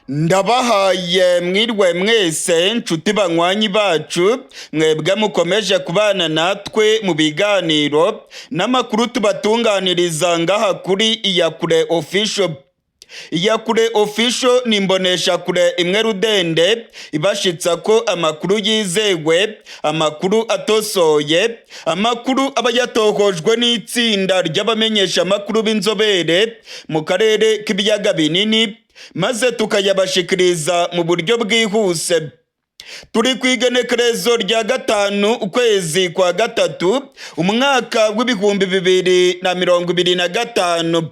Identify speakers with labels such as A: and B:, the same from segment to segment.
A: Ndabahaye mwirwe mwese, nshuti banywanyi bacu, mwebwe mukomeje kubana natwe mu biganiro n'amakuru tubatunganiriza ngaha kuri Iyakure Official. Iyakure Official ni imboneshakure imwe rudende ibashitsa ko amakuru yizewe, amakuru atosoye, amakuru aba yatohojwe n'itsinda ry'abamenyeshamakuru b'inzobere mu karere k'ibiyaga binini, maze tukayabashikiriza mu buryo bwihuse. Turi ku igenekerezo rya 5, ukwezi kwa 3, umwaka w'2025.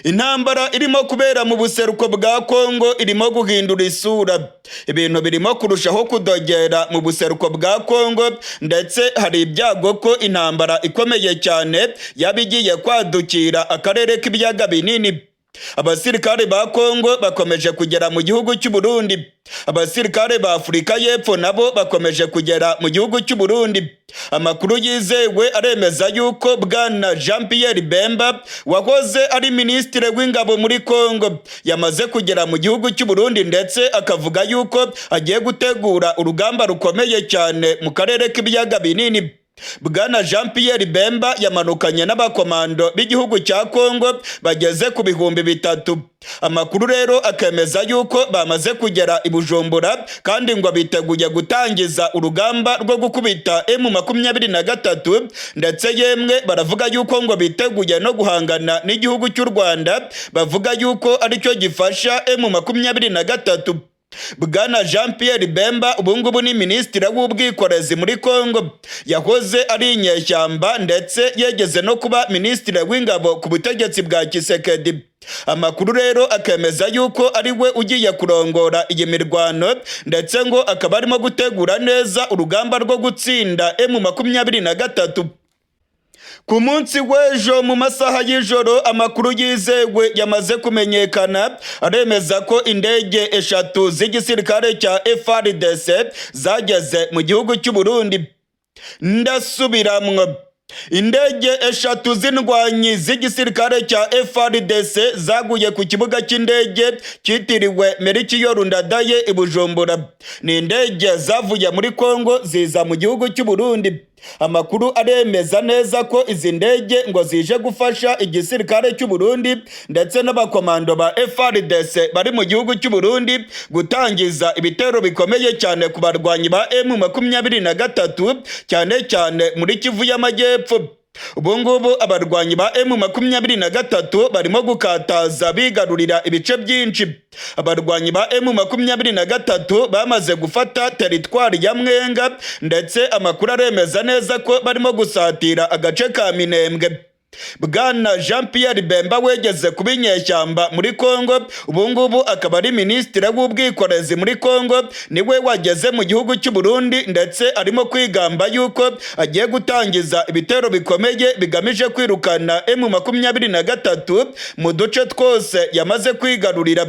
A: Intambara irimo kubera mu buseruko bwa Kongo irimo guhindura isura. Ibintu birimo kurushaho kudogera mu buseruko bwa Kongo, ndetse hari ibyago ko intambara ikomeye cyane yaba igiye kwadukira akarere k'ibiyaga binini. Abasirikare ba Kongo bakomeje kugera mu gihugu cy'u Burundi. Abasirikare ba Afurika y'Epfo nabo bakomeje kugera mu gihugu cy'u Burundi. Amakuru yizewe aremeza yuko bwana Jean Pierre Bemba, wahoze ari minisitiri w'ingabo muri Kongo, yamaze kugera mu gihugu cy'u Burundi, ndetse akavuga yuko agiye gutegura urugamba rukomeye cyane mu karere k'ibiyaga binini. Bwana Jean Pierre Bemba yamanukanye n'abakomando b'igihugu cya Kongo bageze ku 3000. Amakuru rero akemeza yuko bamaze kugera i Bujumbura, kandi ngo biteguye gutangiza urugamba rwo gukubita M23, ndetse yemwe baravuga yuko ngo biteguye no guhangana n'igihugu cy'u Rwanda, bavuga yuko aricyo gifasha M23. Bwana Jean Pierre Bemba ubungubu ni minisitiri w'ubwikorezi muri Kongo. Yahoze ari inyeshyamba, ndetse yegeze no kuba minisitiri w'ingabo ku butegetsi bwa Tshisekedi. Amakuru rero akemeza yuko ari we ugiye kurongora iyi mirwano, ndetse ngo akaba arimo gutegura neza urugamba rwo gutsinda M23. Ku munsi w'ejo mu masaha y'ijoro, amakuru yizewe yamaze kumenyekana aremeza ko indege eshatu z'igisirikare cya FARDC zageze mu gihugu cy'u Burundi. Ndasubiramwo: indege eshatu z'indwanyi z'igisirikare cya FARDC zaguye ku kibuga cy'indege cyitiriwe Melchior Ndadaye i Bujumbura. Ni indege zavuye muri Kongo ziza mu gihugu cy'u Burundi. Amakuru aremeza neza ko izi ndege ngo zije gufasha igisirikare cy'u Burundi ndetse n'abakomando ba FARDC bari mu gihugu cy'u Burundi gutangiza ibitero bikomeye cyane ku barwanyi ba M23, cyane cyane muri Kivu y'Amajyepfo. Ubu ngubu abarwanyi ba M23 barimo gukataza bigarurira ibice byinshi. Abarwanyi ba M23 bamaze gufata teritwari ya Mwenga, ndetse amakuru aremeza neza ko barimo gusatira agace ka Minembwe. Bwana Jean Pierre Bemba, wegeze kuba inyeshyamba muri Kongo, ubu ngubu akaba ari minisitiri w'ubwikorezi muri Kongo, niwe wageze mu gihugu cy'u Burundi, ndetse arimo kwigamba yuko agiye gutangiza ibitero bikomeye bigamije kwirukana M23 mu duce twose yamaze kwigarurira.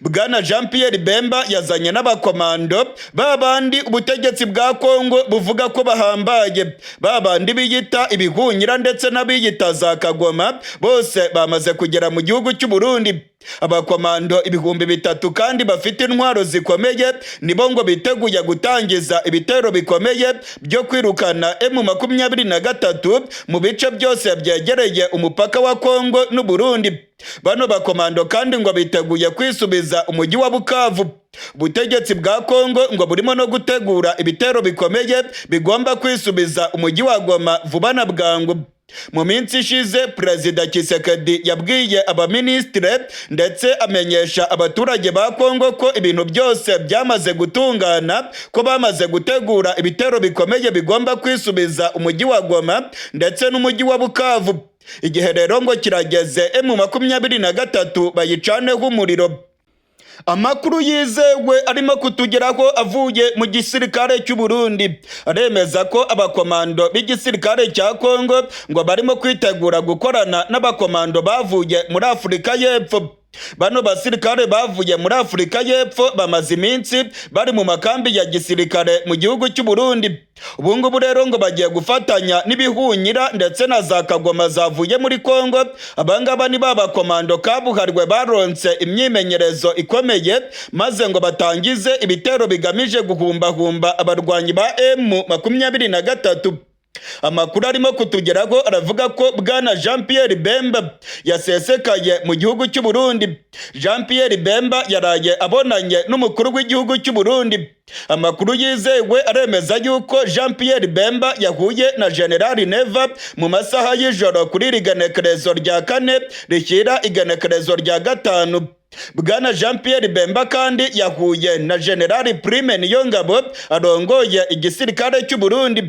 A: Bwana Jean Pierre Bemba yazanye n'abakomando ba bandi ubutegetsi bwa Kongo buvuga ko bahambaye, ba bandi biyita ibihunyira ndetse n'abiyita za Kagoma, bose bamaze kugera mu gihugu cy'u Burundi. Abakomando 3000 kandi bafite intwaro zikomeye nibo ngo biteguye gutangiza ibitero bikomeye byo kwirukana M23 mu bice byose byegereye umupaka wa Kongo n'u Burundi. Bano bakomando kandi ngo biteguye kwisubiza umujyi wa Bukavu. Ubutegetsi bwa Kongo ngo burimo no gutegura ibitero bikomeye bigomba kwisubiza umujyi wa Goma vuba na bwangu. Mu minsi ishize, Perezida Tshisekedi yabwiye abaminisitire ndetse amenyesha abaturage ba Kongo ko ibintu byose byamaze gutungana, ko bamaze gutegura ibitero bikomeye bigomba kwisubiza umujyi wa Goma ndetse n'umujyi wa Bukavu. Igihe rero ngo kirageze M23 bayicaneho umuriro. Amakuru yizewe arimo kutugeraho avuye mu gisirikare cy'u Burundi aremeza ko abakomando b'igisirikare cya Kongo ngo barimo kwitegura gukorana n'abakomando bavuye muri Afurika y'Epfo. Bano basirikare bavuye muri Afurika y'Epfo bamaze iminsi bari mu makambi ya gisirikare mu gihugu cy'u Burundi. Ubu ngubu rero ngo bagiye gufatanya n'ibihunyira ndetse na za kagoma zavuye muri Kongo. Abangaba ni ba bakomando kabuhariwe baronse imyimenyerezo ikomeye, maze ngo batangize ibitero bigamije guhumbahumba abarwanyi ba M23. Amakuru arimo kutugeraho aravuga ko bwana Jean Pierre Bemba yasesekaye mu gihugu cy'u Burundi. Jean Pierre Bemba yaraye abonanye n'umukuru w'igihugu cy'u Burundi. Amakuru yizewe aremeza yuko Jean Pierre Bemba yahuye na General Neva mu masaha y'ijoro kuri iri genekerezo rya 4 rishyira igenekerezo rya 5. Bwana Jean Pierre Bemba kandi yahuye na General Prime Niyongabo arongoye igisirikare cy'u Burundi.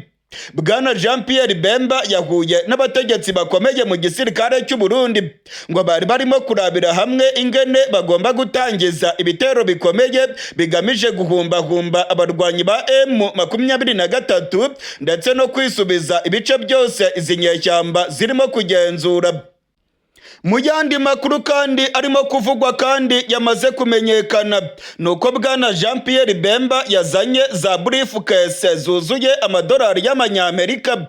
A: Bwana Jean Pierre Bemba yahuye n'abategetsi bakomeye mu gisirikare cy'u Burundi, ngo bari barimo kurabira hamwe ingene bagomba gutangiza ibitero bikomeye bigamije guhumbahumba abarwanyi ba M23 ndetse no kwisubiza ibice byose izi nyeshyamba zirimo kugenzura. Mu yandi makuru kandi arimo kuvugwa kandi yamaze kumenyekana ni uko bwana Jean Pierre Bemba yazanye za briefcase zuzuye amadolari y'amanyamerika.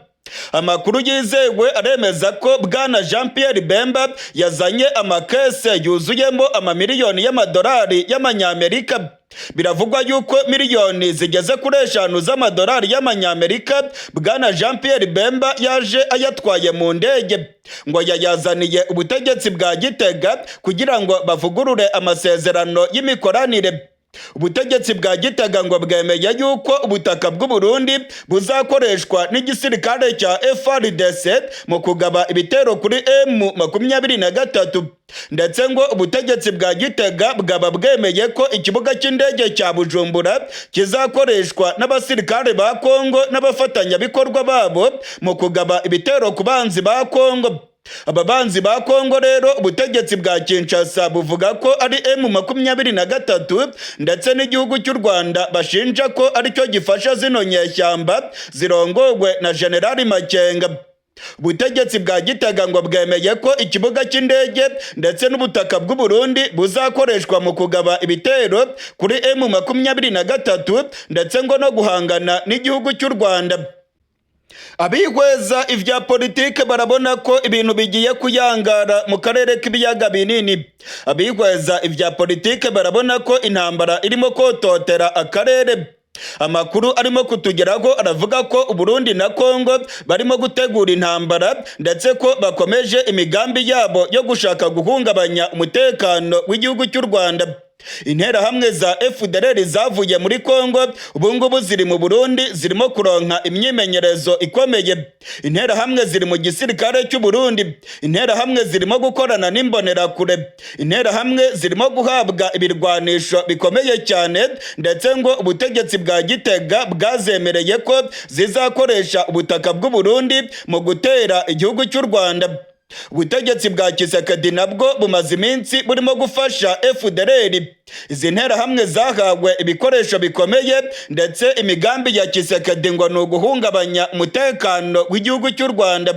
A: Amakuru yizewe aremeza ko bwana Jean Pierre Bemba yazanye amakese yuzuyemo amamiliyoni y'amadolari y'amanyamerika. Biravugwa yuko miliyoni zigeze kuri 5 z'amadolari y'amanyamerika bwana Jean Pierre Bemba yaje ayatwaye mu ndege, ngo yayazaniye ubutegetsi bwa Gitega kugira ngo bavugurure amasezerano y'imikoranire. Ubutegetsi bwa Gitega ngo bwemeye yuko ubutaka bw'u Burundi buzakoreshwa n'igisirikare cya FARDC mu kugaba ibitero kuri M23, ndetse ngo ubutegetsi bwa Gitega bwaba bwemeye ko ikibuga cy'indege cya Bujumbura kizakoreshwa n'abasirikare ba Kongo n'abafatanyabikorwa babo mu kugaba ibitero ku banzi ba Kongo. Aba banzi ba Kongo rero ubutegetsi bwa Kinshasa buvuga ko ari M23 ndetse n'igihugu cy'u Rwanda bashinja ko aricyo gifasha zino nyeshyamba zirongowe na General Makenga. Ubutegetsi bwa Gitega ngo bwemeye ko ikibuga cy'indege ndetse n'ubutaka bw'u Burundi buzakoreshwa mu kugaba ibitero kuri M23 ndetse ngo no guhangana n'igihugu cy'u Rwanda. Abihweza ivya politike barabona ko ibintu bigiye kuyangara mu karere k'ibiyaga binini. Abihweza ivya politike barabona ko intambara irimo kototera akarere. Amakuru arimo kutugeraho aravuga ko Uburundi na Kongo barimo gutegura intambara, ndetse ko bakomeje imigambi yabo yo gushaka guhungabanya umutekano w'igihugu cy'u Rwanda. Interahamwe za FDLR zavuye muri Kongo ubu ngubu ziri mu Burundi, zirimo kuronka imyimenyerezo ikomeye. Interahamwe ziri mu gisirikare cy'u Burundi, interahamwe zirimo gukorana n'imbonerakure, interahamwe zirimo guhabwa ibirwanisho bikomeye cyane, ndetse ngo ubutegetsi bwa Gitega bwazemereye ko zizakoresha ubutaka bw'u Burundi mu gutera igihugu cy'u Rwanda. Ubutegetsi bwa Tshisekedi nabwo bumaze iminsi burimo gufasha FDLR. Izi nterahamwe zahawe ibikoresho bikomeye, ndetse imigambi ya Tshisekedi ngo ni uguhungabanya umutekano w'igihugu cy'u Rwanda.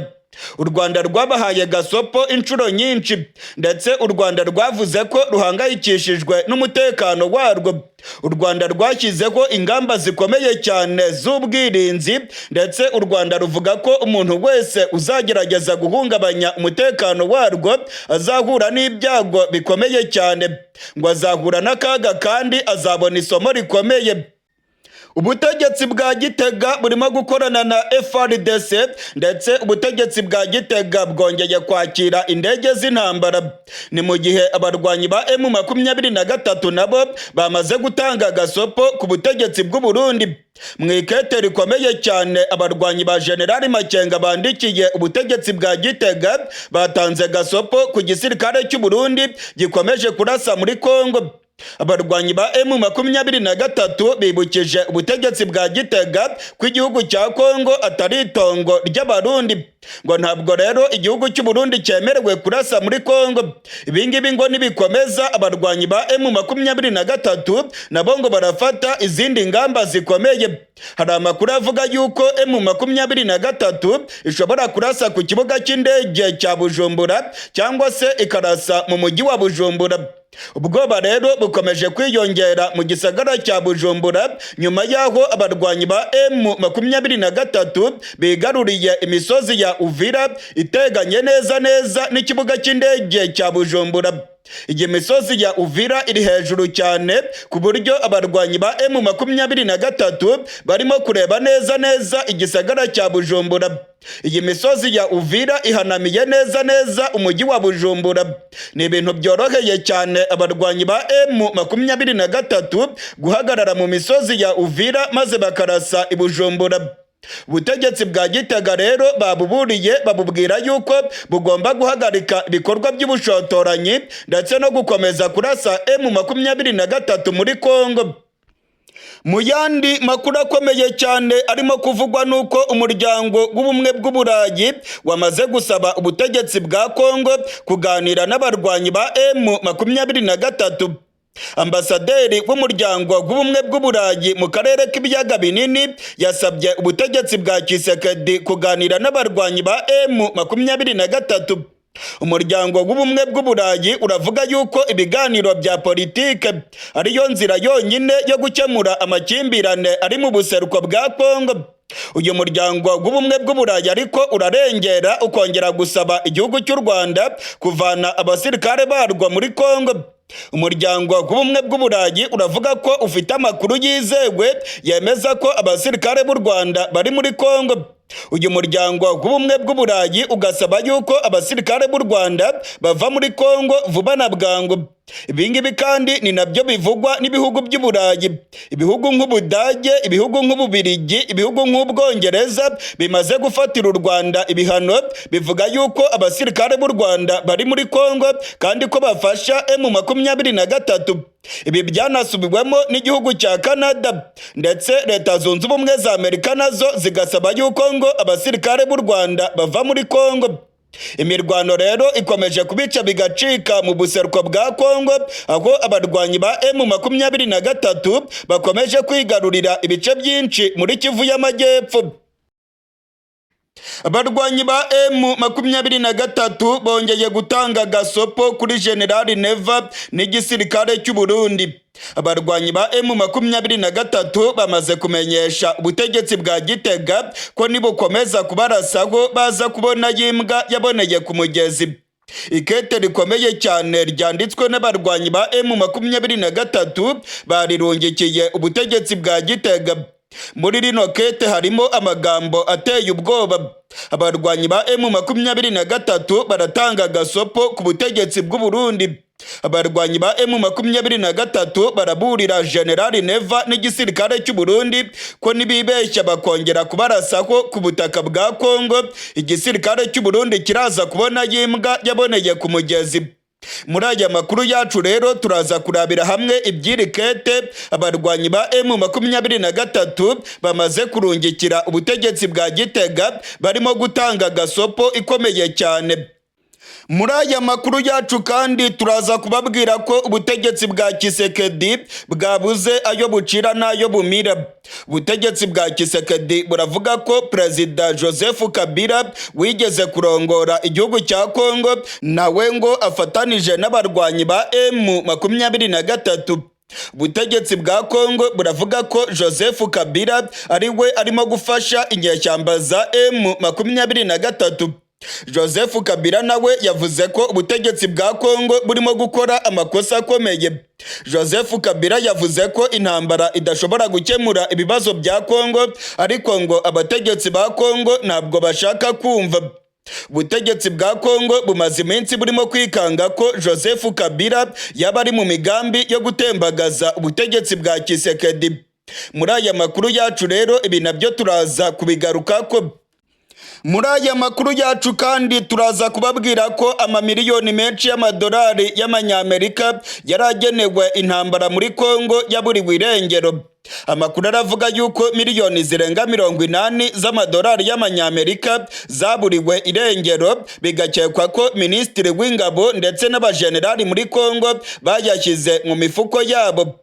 A: U Rwanda rwabahaye gasopo inshuro nyinshi, ndetse u Rwanda rwavuze ko ruhangayikishijwe n'umutekano warwo. U Rwanda rwashyizeho ingamba zikomeye cyane z'ubwirinzi, ndetse u Rwanda ruvuga ko umuntu wese uzagerageza guhungabanya umutekano warwo azahura n'ibyago bikomeye cyane, ngo azahura n'akaga kandi azabona isomo rikomeye. Ubutegetsi bwa Gitega burimo gukorana na FARDC, ndetse ubutegetsi bwa Gitega bwongeye kwakira indege z'intambara. Ni mu gihe abarwanyi ba M23 nabo bamaze gutanga gasopo ku butegetsi bw'u Burundi. Mu ikete rikomeye cyane abarwanyi ba General Makenga bandikiye ubutegetsi bwa Gitega, batanze gasopo ku gisirikare cy'u Burundi gikomeje kurasa muri Kongo. Abarwanyi ba M23 bibukije ubutegetsi bwa Gitega ko igihugu cya Kongo atari itongo ry'Abarundi. Ngo ntabwo rero igihugu cy'u Burundi cyemerewe kurasa muri Kongo. Ibingibi ngo nibikomeza, abarwanyi ba M23 nabo ngo barafata izindi ngamba zikomeye. Hari amakuru avuga yuko M23 ishobora kurasa ku kibuga cy'indege cya Bujumbura cyangwa se ikarasa mu mujyi wa Bujumbura. Ubwoba rero bukomeje kwiyongera mu gisagara cya Bujumbura nyuma y'aho abarwanyi ba M23 bigaruriye imisozi ya Uvira iteganye neza neza n'ikibuga cy'indege cya Bujumbura. Iyi misozi ya Uvira iri hejuru cyane ku buryo abarwanyi ba M23 barimo kureba neza neza igisagara cya Bujumbura. Iyi misozi ya Uvira ihanamiye neza neza umujyi wa Bujumbura. Ni ibintu byoroheye cyane abarwanyi ba M23 guhagarara mu misozi ya Uvira maze bakarasa i Bujumbura. Ubutegetsi bwa Gitega rero babuburiye, babubwira yuko bugomba guhagarika ibikorwa by'ubushotoranyi ndetse no gukomeza kurasa M23 muri Kongo. Mu yandi makuru akomeye cyane arimo kuvugwa nuko Umuryango w'Ubumwe bw'Uburayi wamaze gusaba ubutegetsi bwa Kongo kuganira n'abarwanyi ba M23. Ambasaderi w'Umuryango w'Ubumwe bw'Uburayi mu karere k'Ibiyaga Binini yasabye ubutegetsi bwa Tshisekedi kuganira n'abarwanyi ba M23. Umuryango w'Ubumwe bw'Uburayi uravuga yuko ibiganiro bya politike ariyo nzira yonyine yo gukemura amakimbirane ari mu buseruko bwa Kongo. Uyu Muryango w'Ubumwe bw'Uburayi ariko urarengera ukongera gusaba igihugu cy'u Rwanda kuvana abasirikare barwo muri Kongo. Umuryango w'Ubumwe bw'Uburayi uravuga ko ufite amakuru yizewe yemeza ko abasirikare b'u Rwanda bari muri Kongo. Uyu Muryango w'Ubumwe bw'Uburayi ugasaba yuko abasirikare b'u Rwanda bava muri Kongo vuba na bwangu. Ibingibi kandi ni nabyo bivugwa n'ibihugu by'Uburayi. Ibihugu nk'Ubudage, ibihugu nk'Ububirigi, ibihugu nk'Ubwongereza bimaze gufatira u Rwanda ibihano, bivuga yuko abasirikare b'u Rwanda bari muri Kongo kandi ko bafasha M23. Ibi byanasubiwemo n'igihugu cya Canada, ndetse Leta Zunze Ubumwe za Amerika nazo zigasaba yuko ngo abasirikare b'u Rwanda bava muri Kongo. Imirwano rero ikomeje kubica bigacika mu buseruko bwa Kongo, aho abarwanyi ba M23 bakomeje kwigarurira ibice byinshi muri Kivu y'Amajyepfo. Abarwanyi ba M23 bongeye gutanga gasopo kuri General Neva n'igisirikare cy'u Burundi. Abarwanyi ba M23 bamaze kumenyesha ubutegetsi bwa Gitega ko nibukomeza kubarasaho baza kubona y'imbwa yaboneye ku mugezi. Ikete rikomeye cyane ryanditswe n'abarwanyi ba M23 barirungikiye ubutegetsi bwa Gitega. Muri rino kete harimo amagambo ateye ubwoba. Abarwanyi ba M23 baratanga gasopo ku butegetsi bw'u Burundi. Abarwanyi ba M23 baraburira General Neva n'igisirikare cy'u Burundi ko nibibeshya bakongera kubarasaho ku butaka bwa Kongo, igisirikare cy'u Burundi kiraza kubona y'imbwa yaboneye ku mugezi. Muri aya makuru yacu rero turaza kurabira hamwe iby'iri kete abarwanyi ba M23 bamaze kurungikira ubutegetsi bwa Gitega, barimo gutanga gasopo ikomeye cyane. Muri aya makuru yacu kandi turaza kubabwira ko ubutegetsi bwa Tshisekedi bwabuze ayo bucira n'ayo bumira. Ubutegetsi bwa Tshisekedi buravuga ko Perezida Joseph Kabila wigeze kurongora igihugu cya Kongo nawe ngo afatanije n'abarwanyi ba M23. Ubutegetsi bwa Kongo buravuga ko Joseph Kabila ari we arimo gufasha inyeshyamba za M23. Joseph Kabila nawe yavuze ko ubutegetsi bwa Kongo burimo gukora amakosa akomeye. Joseph Kabila yavuze ko intambara idashobora gukemura ibibazo bya Kongo, ariko ngo abategetsi ba Kongo ntabwo bashaka kumva. Ubutegetsi bwa Kongo bumaze iminsi burimo kwikanga ko Joseph Kabila yaba ari mu migambi yo gutembagaza ubutegetsi bwa Tshisekedi. Muri aya makuru yacu rero ibi nabyo turaza kubigarukako. Muri aya makuru yacu kandi turaza kubabwira ko amamiliyoni menshi y'amadolari y'amanyamerika yari agenewe intambara muri Kongo yaburiwe irengero. Amakuru aravuga yuko miliyoni zirenga 80 z'amadolari y'amanyamerika zaburiwe irengero, bigakekwa ko minisitiri w'ingabo ndetse n'abajenerali muri Kongo bayashyize mu mifuko yabo.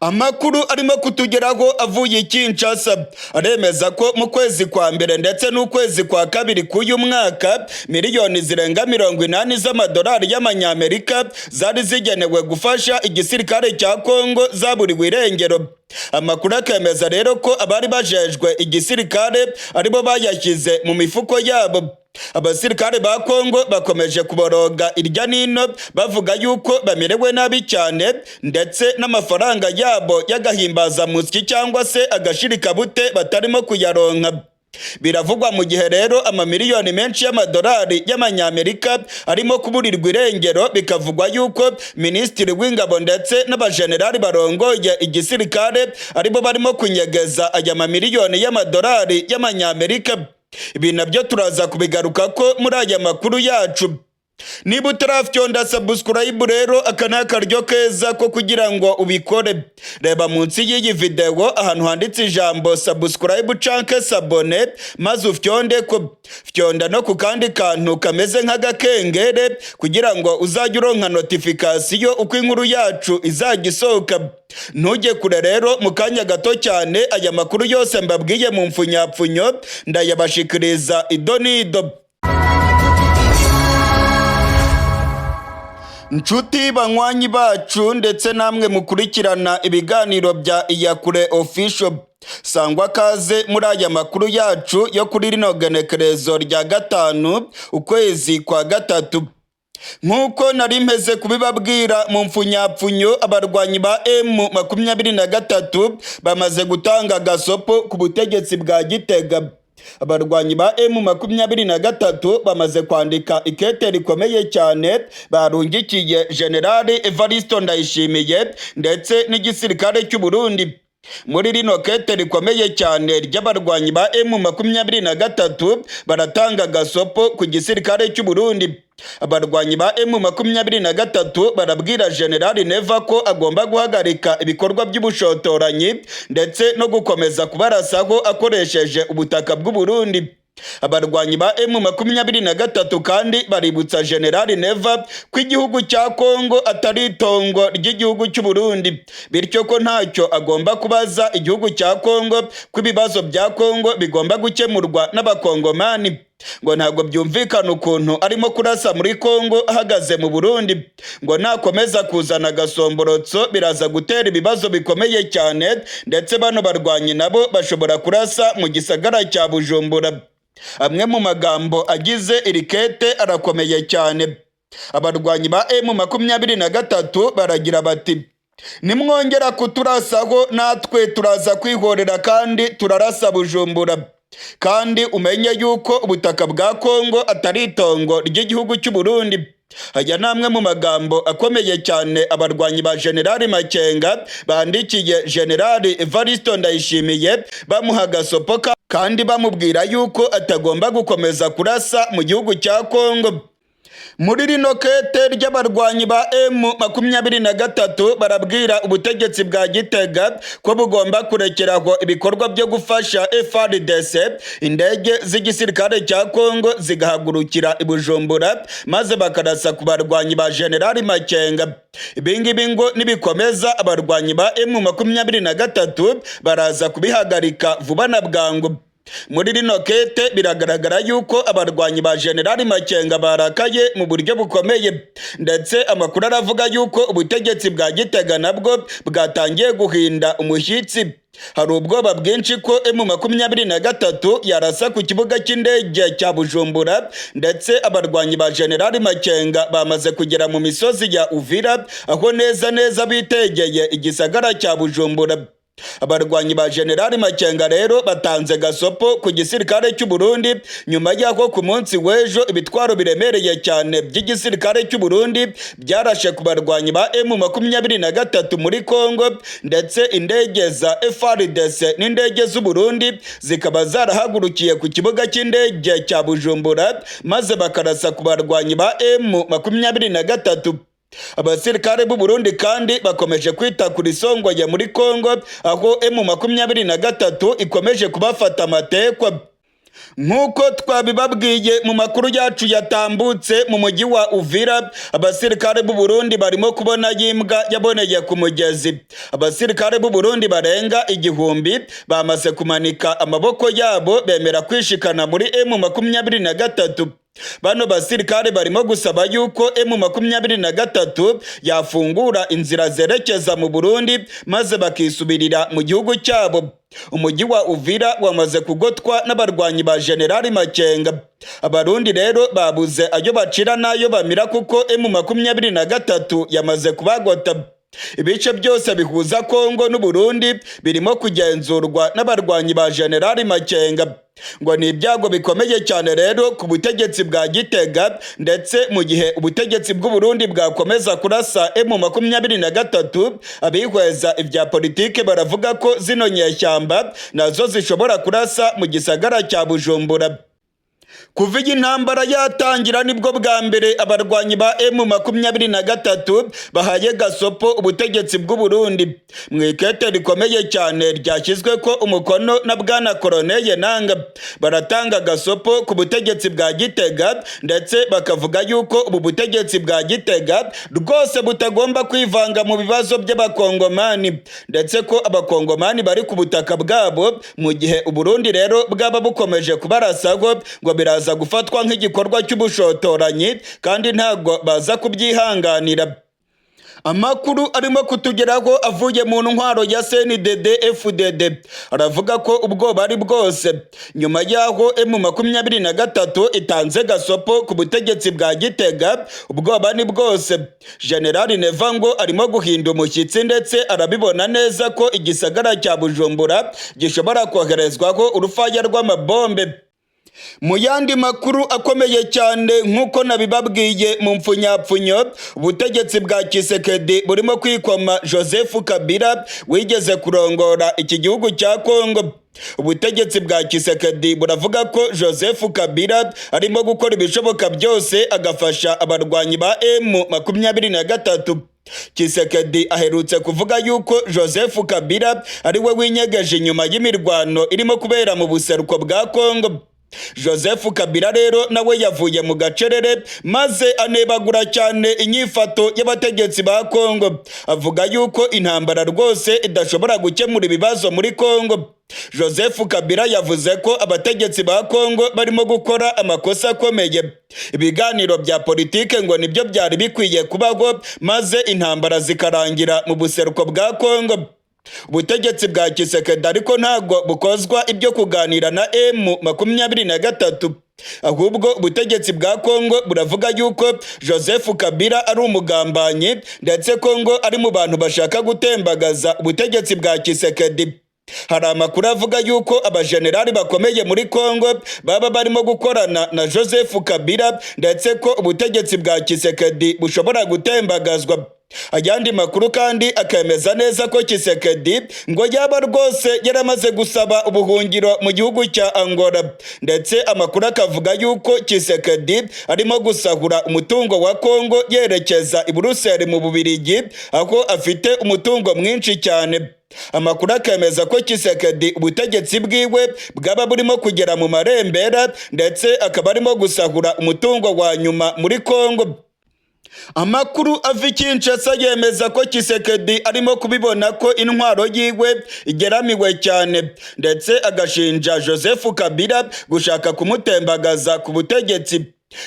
A: Amakuru arimo kutugeraho avuye i Kinshasa aremeza ko mu kwezi kwa mbere ndetse n'ukwezi kwa kabiri k'uyu mwaka, miliyoni zirenga 80 z'amadolari y'amanyamerika zari zigenewe gufasha igisirikare cya Kongo zaburiwe irengero. Amakuru akemeza rero ko abari bajejwe igisirikare aribo bayashyize mu mifuko yabo. Abasirikare ba Kongo bakomeje kuboroga irya nino, bavuga yuko bamerewe nabi cyane, ndetse n'amafaranga yabo y'agahimbazamusyi cyangwa se agashirikabute batarimo kuyaronka. Biravugwa mu gihe rero amamiliyoni menshi y'amadolari y'amanyamerika arimo kuburirwa irengero, bikavugwa yuko minisitiri w'ingabo ndetse n'abajenerali barongoye igisirikare aribo barimo kunyegeza aya mamiliyoni y'amadolari y'amanyamerika. Ibi nabyo turaza kubigaruka ko muri aya makuru yacu. Niba utarafyonda subscribe rero, aka ni akaryo keza ko kugira ngo ubikore. Reba munsi y'iyi video ahantu handitse ijambo subscribe canke s'abonner, maze ufyonde ko. Fyonda no ku kandi kantu kameze nk'agakengere kugira ngo uzajye uronka notification uko inkuru yacu izajya isohoka. Ntujye kure rero, mu kanya gato cyane aya makuru yose mbabwiye mu mfunyapfunyo ndayabashikiriza idonido. Nshuti banywanyi bacu ndetse namwe mukurikirana ibiganiro bya Iyakure Official, sangwa kaze muri aya makuru yacu yo kuri rino genekerezo rya 5 ukwezi kwa 3. Nk'uko nari mpeze kubibabwira mu mfunyapfunyo, abarwanyi ba M23 bamaze gutanga agasopo ku butegetsi bwa Gitega. Abarwanyi ba M23 bamaze kwandika ikete rikomeye cyane barungikiye Generali Evaristo Ndayishimiye ndetse n'igisirikare cy'u Burundi. Muri rino kete rikomeye cyane ry'abarwanyi ba M23 baratanga gasopo ku gisirikare cy'u Burundi. Abarwanyi ba M23 barabwira Generali Neva ko agomba guhagarika ibikorwa by'ubushotoranyi ndetse no gukomeza kubarasaho akoresheje ubutaka bw'u Burundi. Abarwanyi ba M23 kandi baributsa Generali Neva ko igihugu cya Kongo atari itongo ry'igihugu cy'u Burundi, bityo ko ntacyo agomba kubaza igihugu cya Kongo, ko ibibazo bya Kongo bigomba gukemurwa n'abakongomani. Ngo ntabwo byumvikana ukuntu arimo kurasa muri Kongo ahagaze mu Burundi. Ngo nakomeza kuzana agasomborotso biraza gutera ibibazo bikomeye cyane, ndetse bano barwanyi nabo bashobora kurasa mu gisagara cya Bujumbura. Amwe mu magambo agize iri kete arakomeye cyane. Abarwanyi ba M23 baragira bati: nimwongera kuturasaho natwe turaza kwihorera kandi turarasa Bujumbura. Kandi umenye yuko ubutaka bwa Kongo atari itongo ry'igihugu cy'u Burundi. Aya ni amwe mu magambo akomeye cyane abarwanyi ba Generali Makenga bandikiye Generali Evaristo Ndayishimiye, bamuha agasopo kandi bamubwira yuko atagomba gukomeza kurasa mu gihugu cya Kongo. Muri rino kete ry'abarwanyi ba M23 barabwira ubutegetsi bwa Gitega ko bugomba kurekeraho ibikorwa byo gufasha FARDC, indege z'igisirikare cya Kongo zigahagurukira i Bujumbura maze bakarasa ku barwanyi ba Generali Makenga. Ibingibi ngo nibikomeza abarwanyi ba M23 baraza kubihagarika vuba na bwangu. Muri rino kete biragaragara yuko abarwanyi ba Generali Makenga barakaye mu buryo bukomeye, ndetse amakuru aravuga yuko ubutegetsi bwa Gitega nabwo bwatangiye guhinda umushyitsi. Hari ubwoba bwinshi ko M23 yarasa ku kibuga cy'indege cya Bujumbura, ndetse abarwanyi ba Generali Makenga bamaze kugera mu misozi ya Uvira, aho neza neza bitegeye igisagara cya Bujumbura. Abarwanyi ba Generali Makenga rero batanze gasopo ku gisirikare cy'u Burundi nyuma y'aho ku munsi w'ejo ibitwaro biremereye cyane by'igisirikare cy'u Burundi byarashe ku barwanyi ba M23 muri Kongo, ndetse indege za FARDC n'indege z'u Burundi zikaba zarahagurukiye ku kibuga cy'indege cya Bujumbura maze bakarasa ku barwanyi ba M23. Abasirikare b'u Burundi kandi bakomeje kwita kuri Songoye muri Kongo, aho M23 ikomeje kubafata amatekwa. Nk'uko twabibabwiye mu makuru yacu yatambutse, mu mujyi wa Uvira abasirikare b'u Burundi barimo kubona yimbwa yaboneye ku mugezi. Abasirikare b'u Burundi barenga 1000 bamaze kumanika amaboko yabo, bemera kwishikana muri M23. Bano basirikare barimo gusaba yuko M23 yafungura inzira zerekeza mu Burundi, maze bakisubirira mu gihugu cyabo. Umujyi wa Uvira wamaze kugotwa n'abarwanyi ba Generali Makenga. Abarundi rero babuze ayo bacira n'ayo bamira, kuko M23 yamaze kubagota. Ibice byose bihuza Kongo n'Uburundi birimo kugenzurwa n'abarwanyi ba Generali Makenga. Ngo ni ibyago bikomeye cyane rero ku butegetsi bwa Gitega, ndetse mu gihe ubutegetsi bw'u Burundi bwakomeza kurasa M23, abihweza ibya politike baravuga ko zino nyeshyamba nazo zishobora kurasa mu gisagara cya Bujumbura. Kuva iyi ntambara yatangira, nibwo bwa mbere abarwanyi ba M23 bahaye gasopo ubutegetsi bw'u Burundi. Mu ikete rikomeye cyane ryashyizwe ko umukono na bwana Corneille Nanga, baratanga gasopo ku butegetsi bwa Gitega, ndetse bakavuga yuko ubu butegetsi bwa Gitega rwose butagomba kwivanga mu bibazo by'Abakongomani, ndetse ko Abakongomani bari ku butaka bwabo. Mu gihe Uburundi rero bwaba bukomeje kubarasaho, ngo biraza gufatwa nk'igikorwa cy'ubushotoranyi, kandi ntabwo baza kubyihanganira. Amakuru arimo kutugeraho avuye mu ntwaro ya CNDD FDD aravuga ko ubwoba ari bwose nyuma y'aho M23 itanze gasopo ku butegetsi bwa Gitega. Ubwoba ni bwose. Generali Neva ngo arimo guhinda umushyitsi, ndetse arabibona neza ko igisagara cya Bujumbura gishobora koherezwaho urufaya rw'amabombe. Mu yandi makuru akomeye cyane, nk'uko nabibabwiye mu mpfunyapfunyo, ubutegetsi bwa Tshisekedi burimo kwikoma Joseph Kabila wigeze kurongora iki gihugu cya Kongo. Ubutegetsi bwa Tshisekedi buravuga ko Joseph Kabila arimo gukora ibishoboka byose agafasha abarwanyi ba M23. Tshisekedi aherutse kuvuga yuko Joseph Kabila ari we winyegeje inyuma y'imirwano irimo kubera mu buseruko bwa Kongo. Joseph Kabila rero nawe yavuye mu gacerere, maze anebagura cyane inyifato y'abategetsi ba Kongo, avuga yuko intambara rwose idashobora gukemura ibibazo muri Kongo. Joseph Kabila yavuze ko abategetsi ba Kongo barimo gukora amakosa akomeye. Ibiganiro bya politike ngo nibyo byari bikwiye kubaho, maze intambara zikarangira mu buseruko bwa Kongo. Ubutegetsi bwa Tshisekedi ariko ntabwo bukozwa ibyo kuganira na M23, ahubwo ubutegetsi bwa Kongo buravuga yuko Joseph Kabila ari umugambanyi, ndetse Kongo ari mu bantu bashaka gutembagaza ubutegetsi bwa Tshisekedi. Hari amakuru avuga yuko abajenerali bakomeye muri Kongo baba barimo gukorana na Joseph Kabila, ndetse ko ubutegetsi bwa Tshisekedi bushobora gutembagazwa. Ayandi makuru kandi akemeza neza ko Tshisekedi ngo yaba rwose yaramaze gusaba ubuhungiro mu gihugu cya Angola, ndetse amakuru akavuga yuko Tshisekedi arimo gusahura umutungo wa Kongo yerekeza i Buruseli mu Bubiligi, aho afite umutungo mwinshi cyane. Amakuru akemeza ko Tshisekedi ubutegetsi bwiwe bwaba burimo kugera mu marembera, ndetse akaba arimo gusahura umutungo wa nyuma muri Kongo. Amakuru ava i Kinshasa yemeza ko Tshisekedi arimo kubibona ko intwaro yiwe igeramiwe cyane, ndetse agashinja Joseph Kabila gushaka kumutembagaza ku butegetsi.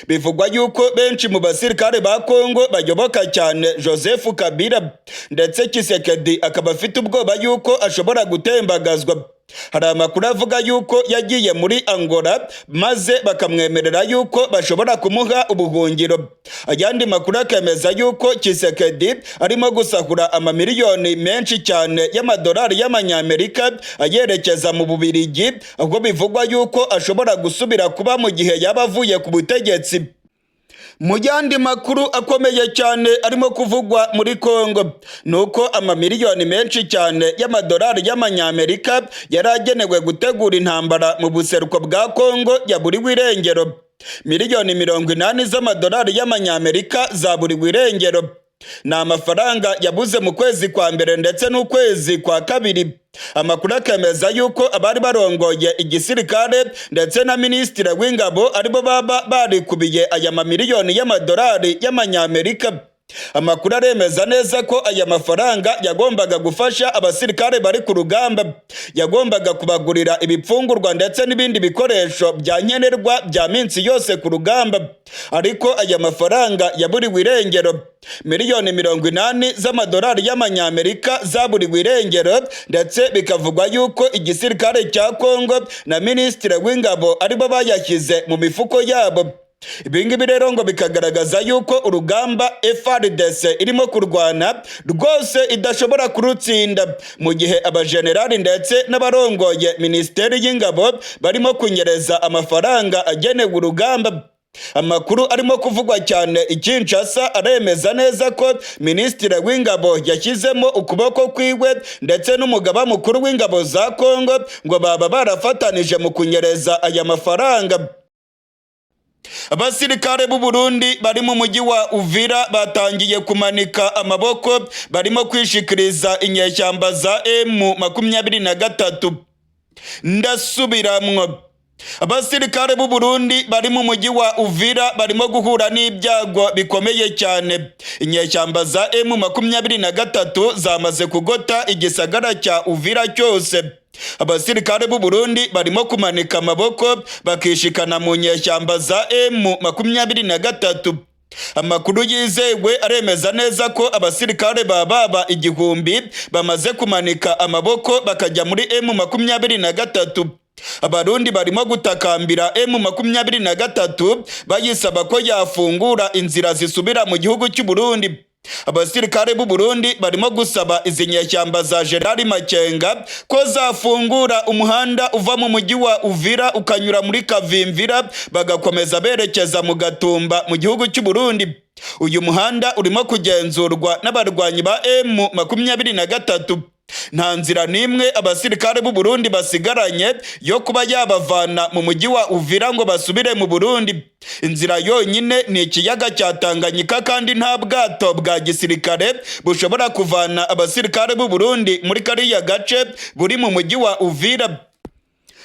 A: Bivugwa yuko benshi mu basirikare ba Kongo bayoboka cyane Joseph Kabila, ndetse Tshisekedi akaba afite ubwoba yuko ashobora gutembagazwa. Hari amakuru avuga yuko yagiye muri Angola, maze bakamwemerera yuko bashobora kumuha ubuhungiro. Ayandi makuru akemeza yuko Tshisekedi arimo gusahura amamiliyoni menshi cyane y'amadolari y'Amanyamerika ayerekeza mu Bubiligi, ahubwo bivugwa yuko ashobora gusubira kuba mu gihe yaba avuye ku butegetsi. Mu yandi makuru akomeye cyane arimo kuvugwa muri Kongo ni uko amamiliyoni menshi cyane y'amadolari y'Amanyamerika yari agenewe gutegura intambara mu buseruko bwa Kongo yaburiwe irengero. Miliyoni 80 z'amadolari y'Amanyamerika zaburiwe irengero. Ni amafaranga yabuze mu kwezi kwa mbere ndetse n'ukwezi kwa kabiri. Amakuru akemeza yuko abari barongoye igisirikare ndetse na minisitiri w'ingabo aribo baba barikubiye aya mamiliyoni y'amadolari y'amanyamerika. Amakuru aremeza neza ko aya mafaranga yagombaga gufasha abasirikare bari ku rugamba, yagombaga kubagurira ibipfungurwa ndetse n'ibindi bikoresho bya nkenerwa bya minsi yose ku rugamba, ariko aya mafaranga yaburiwe irengero. 80 miliyoni z'amadolari y'amanyamerika zaburiwe irengero, ndetse bikavugwa yuko igisirikare cya Kongo na minisitiri w'ingabo aribo bayashyize mu mifuko yabo. Ibingibi rero ngo bikagaragaza yuko urugamba FARDC irimo kurwana rwose idashobora kurutsinda, mu gihe abajenerali ndetse n'abarongoye minisiteri y'ingabo barimo kunyereza amafaranga agenewe urugamba. Amakuru arimo kuvugwa cyane i Kinshasa aremeza neza ko minisitiri w'ingabo yashyizemo ukuboko kwiwe, ndetse n'umugaba mukuru w'ingabo za Kongo ngo baba barafatanije mu kunyereza aya mafaranga. Abasirikare b'u Burundi bari mu mujyi wa Uvira batangiye kumanika amaboko, barimo kwishikiriza inyeshyamba za M23. Ndasubiramwo, abasirikare b'u Burundi bari mu mujyi wa Uvira barimo guhura n'ibyago bikomeye cyane. Inyeshyamba za M23 zamaze kugota igisagara cya Uvira cyose. Abasirikare b'u Burundi barimo kumanika amaboko bakishikana mu nyeshyamba za M23. Amakuru yizewe aremeza neza ko abasirikare ba baba 1000 bamaze kumanika amaboko bakajya muri M23. Abarundi barimo gutakambira M23 bayisaba ko yafungura inzira zisubira mu gihugu cy'u Burundi. Abasirikare b'u Burundi barimo gusaba izi nyeshyamba za General Makenga ko zafungura umuhanda uva mu mujyi wa Uvira ukanyura muri Kavimvira, bagakomeza berekeza mu Gatumba mu gihugu cy'u Burundi. Uyu muhanda urimo kugenzurwa n'abarwanyi ba M23. Nta nzira n'imwe abasirikare b'u Burundi basigaranye yo kuba yabavana mu mujyi wa Uvira ngo basubire mu Burundi. Inzira yonyine ni ikiyaga cya Tanganyika, kandi nta bwato bwa gisirikare bushobora kuvana abasirikare b'u Burundi muri kariya gace buri mu mujyi wa Uvira.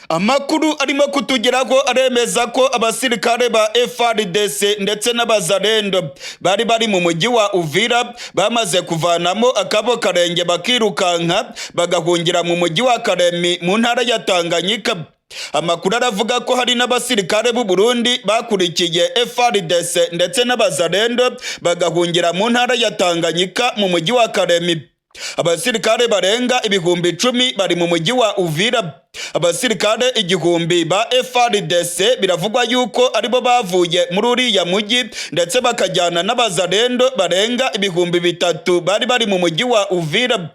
A: Amakuru arimo kutugeraho aremeza ko abasirikare ba FARDC ndetse n'abazalendo bari bari mu mujyi wa Uvira bamaze kuvanamo akabo karenge, bakirukanka bagahungira mu mujyi wa Karemi mu ntara ya Tanganyika. Amakuru aravuga ko hari n'abasirikare b'u Burundi bakurikiye FARDC ndetse n'abazalendo bagahungira mu ntara ya Tanganyika mu mujyi wa Karemi. Abasirikare barenga 10,000 bari mu mujyi wa Uvira. Abasirikare 1000 ba FARDC biravugwa yuko aribo bavuye muri uriya mujyi, ndetse bakajyana n'abazalendo barenga 3000 bari bari mu mujyi wa Uvira.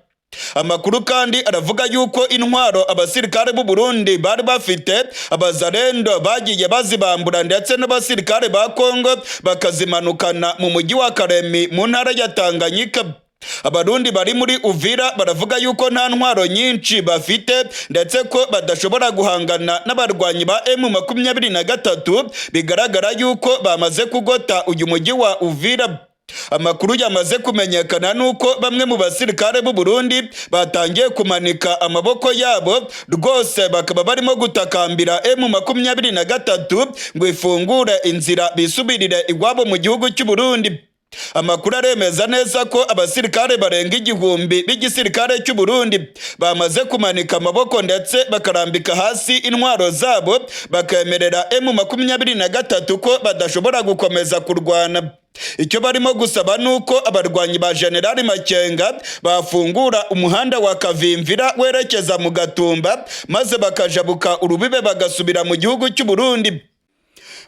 A: Amakuru kandi aravuga yuko intwaro abasirikare b'u Burundi bari bafite abazalendo bagiye bazibambura, ndetse n'abasirikare ba Kongo bakazimanukana mu mujyi wa Karemi mu ntara ya Tanganyika. Abarundi bari muri Uvira baravuga yuko nta ntwaro nyinshi bafite, ndetse ko badashobora guhangana n'abarwanyi ba M23. Bigaragara yuko bamaze kugota uyu mujyi wa Uvira. Amakuru yamaze kumenyekana nuko bamwe mu basirikare b'u Burundi batangiye kumanika amaboko yabo rwose, bakaba barimo gutakambira M23 ngo ifungure inzira bisubirire iwabo mu gihugu cy'u Burundi. Amakuru aremeza neza ko abasirikare barenga 1000 b'igisirikare cy'u Burundi bamaze kumanika amaboko ndetse bakarambika hasi intwaro zabo, bakemerera M23 ko badashobora gukomeza kurwana. Icyo barimo gusaba ni uko abarwanyi ba General Makenga bafungura umuhanda wa Kavimvira werekeza mu Gatumba, maze bakajabuka urubibe bagasubira mu gihugu cy'u Burundi.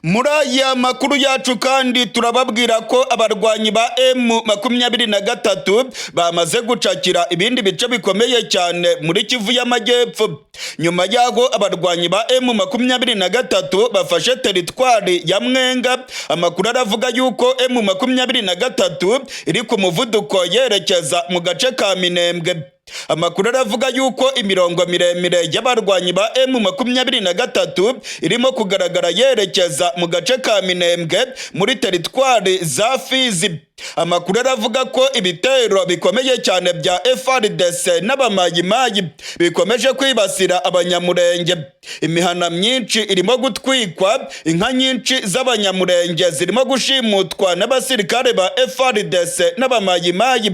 A: Muri aya makuru yacu kandi turababwira ko abarwanyi ba M23 bamaze gucakira ibindi bice bikomeye cyane muri Kivu y'Amajyepfo. Nyuma y'aho abarwanyi ba M23 bafashe teritwari ya Mwenga, amakuru aravuga yuko M23 iri ku muvuduko yerekeza mu gace ka Minembwe. Amakuru aravuga yuko imirongo miremire y'abarwanyi ba M23 irimo kugaragara yerekeza mu gace ka Minembwe muri teritwari za Fizi. Amakuru aravuga ko ibitero bikomeye cyane bya FARDC n'abamayimayi bikomeje kwibasira Abanyamurenge. Imihana myinshi irimo gutwikwa, inka nyinshi z'Abanyamurenge zirimo gushimutwa n'abasirikare ba FARDC n'abamayimayi.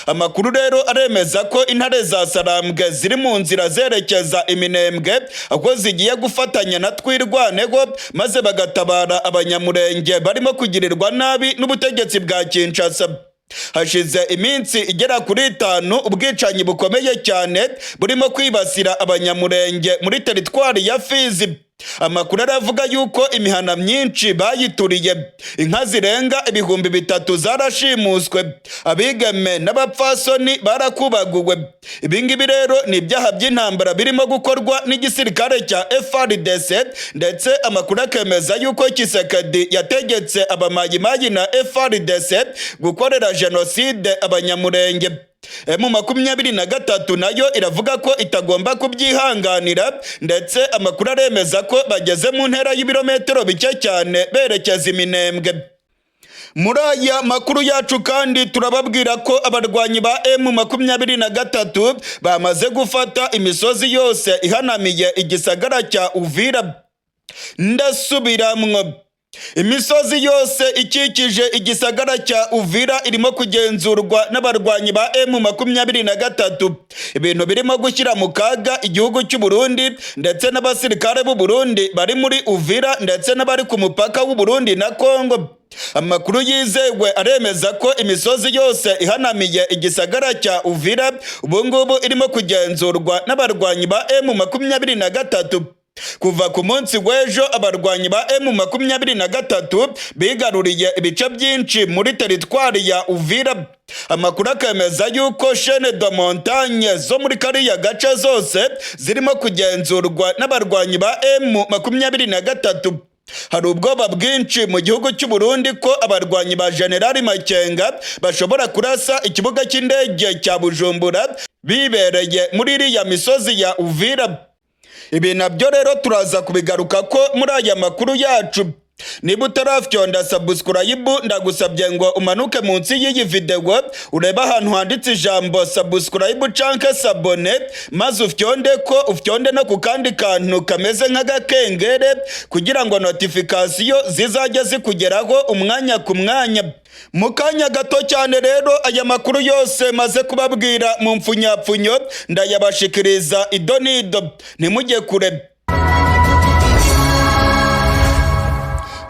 A: Amakuru rero aremeza ko intare za Sarambwe ziri mu nzira zerekeza Iminembwe, aho zigiye gufatanya na Twirwaneho maze bagatabara Abanyamurenge barimo kugirirwa nabi n'ubutegetsi bwa Kinshasa. Hashize iminsi igera kuri 5 ubwicanyi bukomeye cyane burimo kwibasira Abanyamurenge muri teritwari ya Fizi. Amakuru aravuga yuko imihana myinshi bayituriye, inka zirenga 3000 zarashimuswe, abigeme n'abapfasoni barakubaguwe. Ibingibi rero ni ibyaha by'intambara birimo gukorwa n'igisirikare cya FARDC, ndetse amakuru akemeza yuko Tshisekedi yategetse abamayimayi na FARDC gukorera jenoside Abanyamurenge. M23 nayo iravuga ko itagomba kubyihanganira, ndetse amakuru aremeza ko bageze mu ntera y'ibirometero bike cyane berekeza Iminembwe. Muri aya makuru yacu kandi turababwira ko abarwanyi ba M23 bamaze gufata imisozi yose ihanamiye igisagara cya Uvira. Ndasubiramwo, imisozi yose ikikije igisagara cya Uvira irimo kugenzurwa n'abarwanyi ba M23, ibintu birimo gushyira mu kaga igihugu cy'u Burundi ndetse n'abasirikare b'u Burundi bari muri Uvira ndetse n'abari ku mupaka w'u Burundi na Kongo. Amakuru yizewe aremeza ko imisozi yose ihanamiye igisagara cya Uvira ubungubu irimo kugenzurwa n'abarwanyi ba M23. Kuva ku munsi w'ejo, abarwanyi ba M23 bigaruriye ibice byinshi muri teritwari ya Uvira. Amakuru akemeza yuko chaîne de montagne zo muri kariya gace zose zirimo kugenzurwa n'abarwanyi ba M23. Hari ubwoba bwinshi mu gihugu cy'u Burundi ko abarwanyi ba Generali Makenga bashobora kurasa ikibuga cy'indege cya Bujumbura bibereye muri iriya misozi ya Uvira. Ibi nabyo rero turaza kubigaruka ko muri aya makuru yacu. Niba utarafyonda subscribe, ndagusabye ngo umanuke munsi y'iyi video urebe ahantu handitse ijambo subscribe canke s'abonner, maze ufyonde ko, ufyonde no ku kandi kantu kameze nk'agakengere kugira ngo notification zizajye zikugeraho umwanya ku mwanya. Mu kanya gato cyane rero, aya makuru yose maze kubabwira mu mfunyapfunyo ndayabashikiriza idonido, ntimujye kure.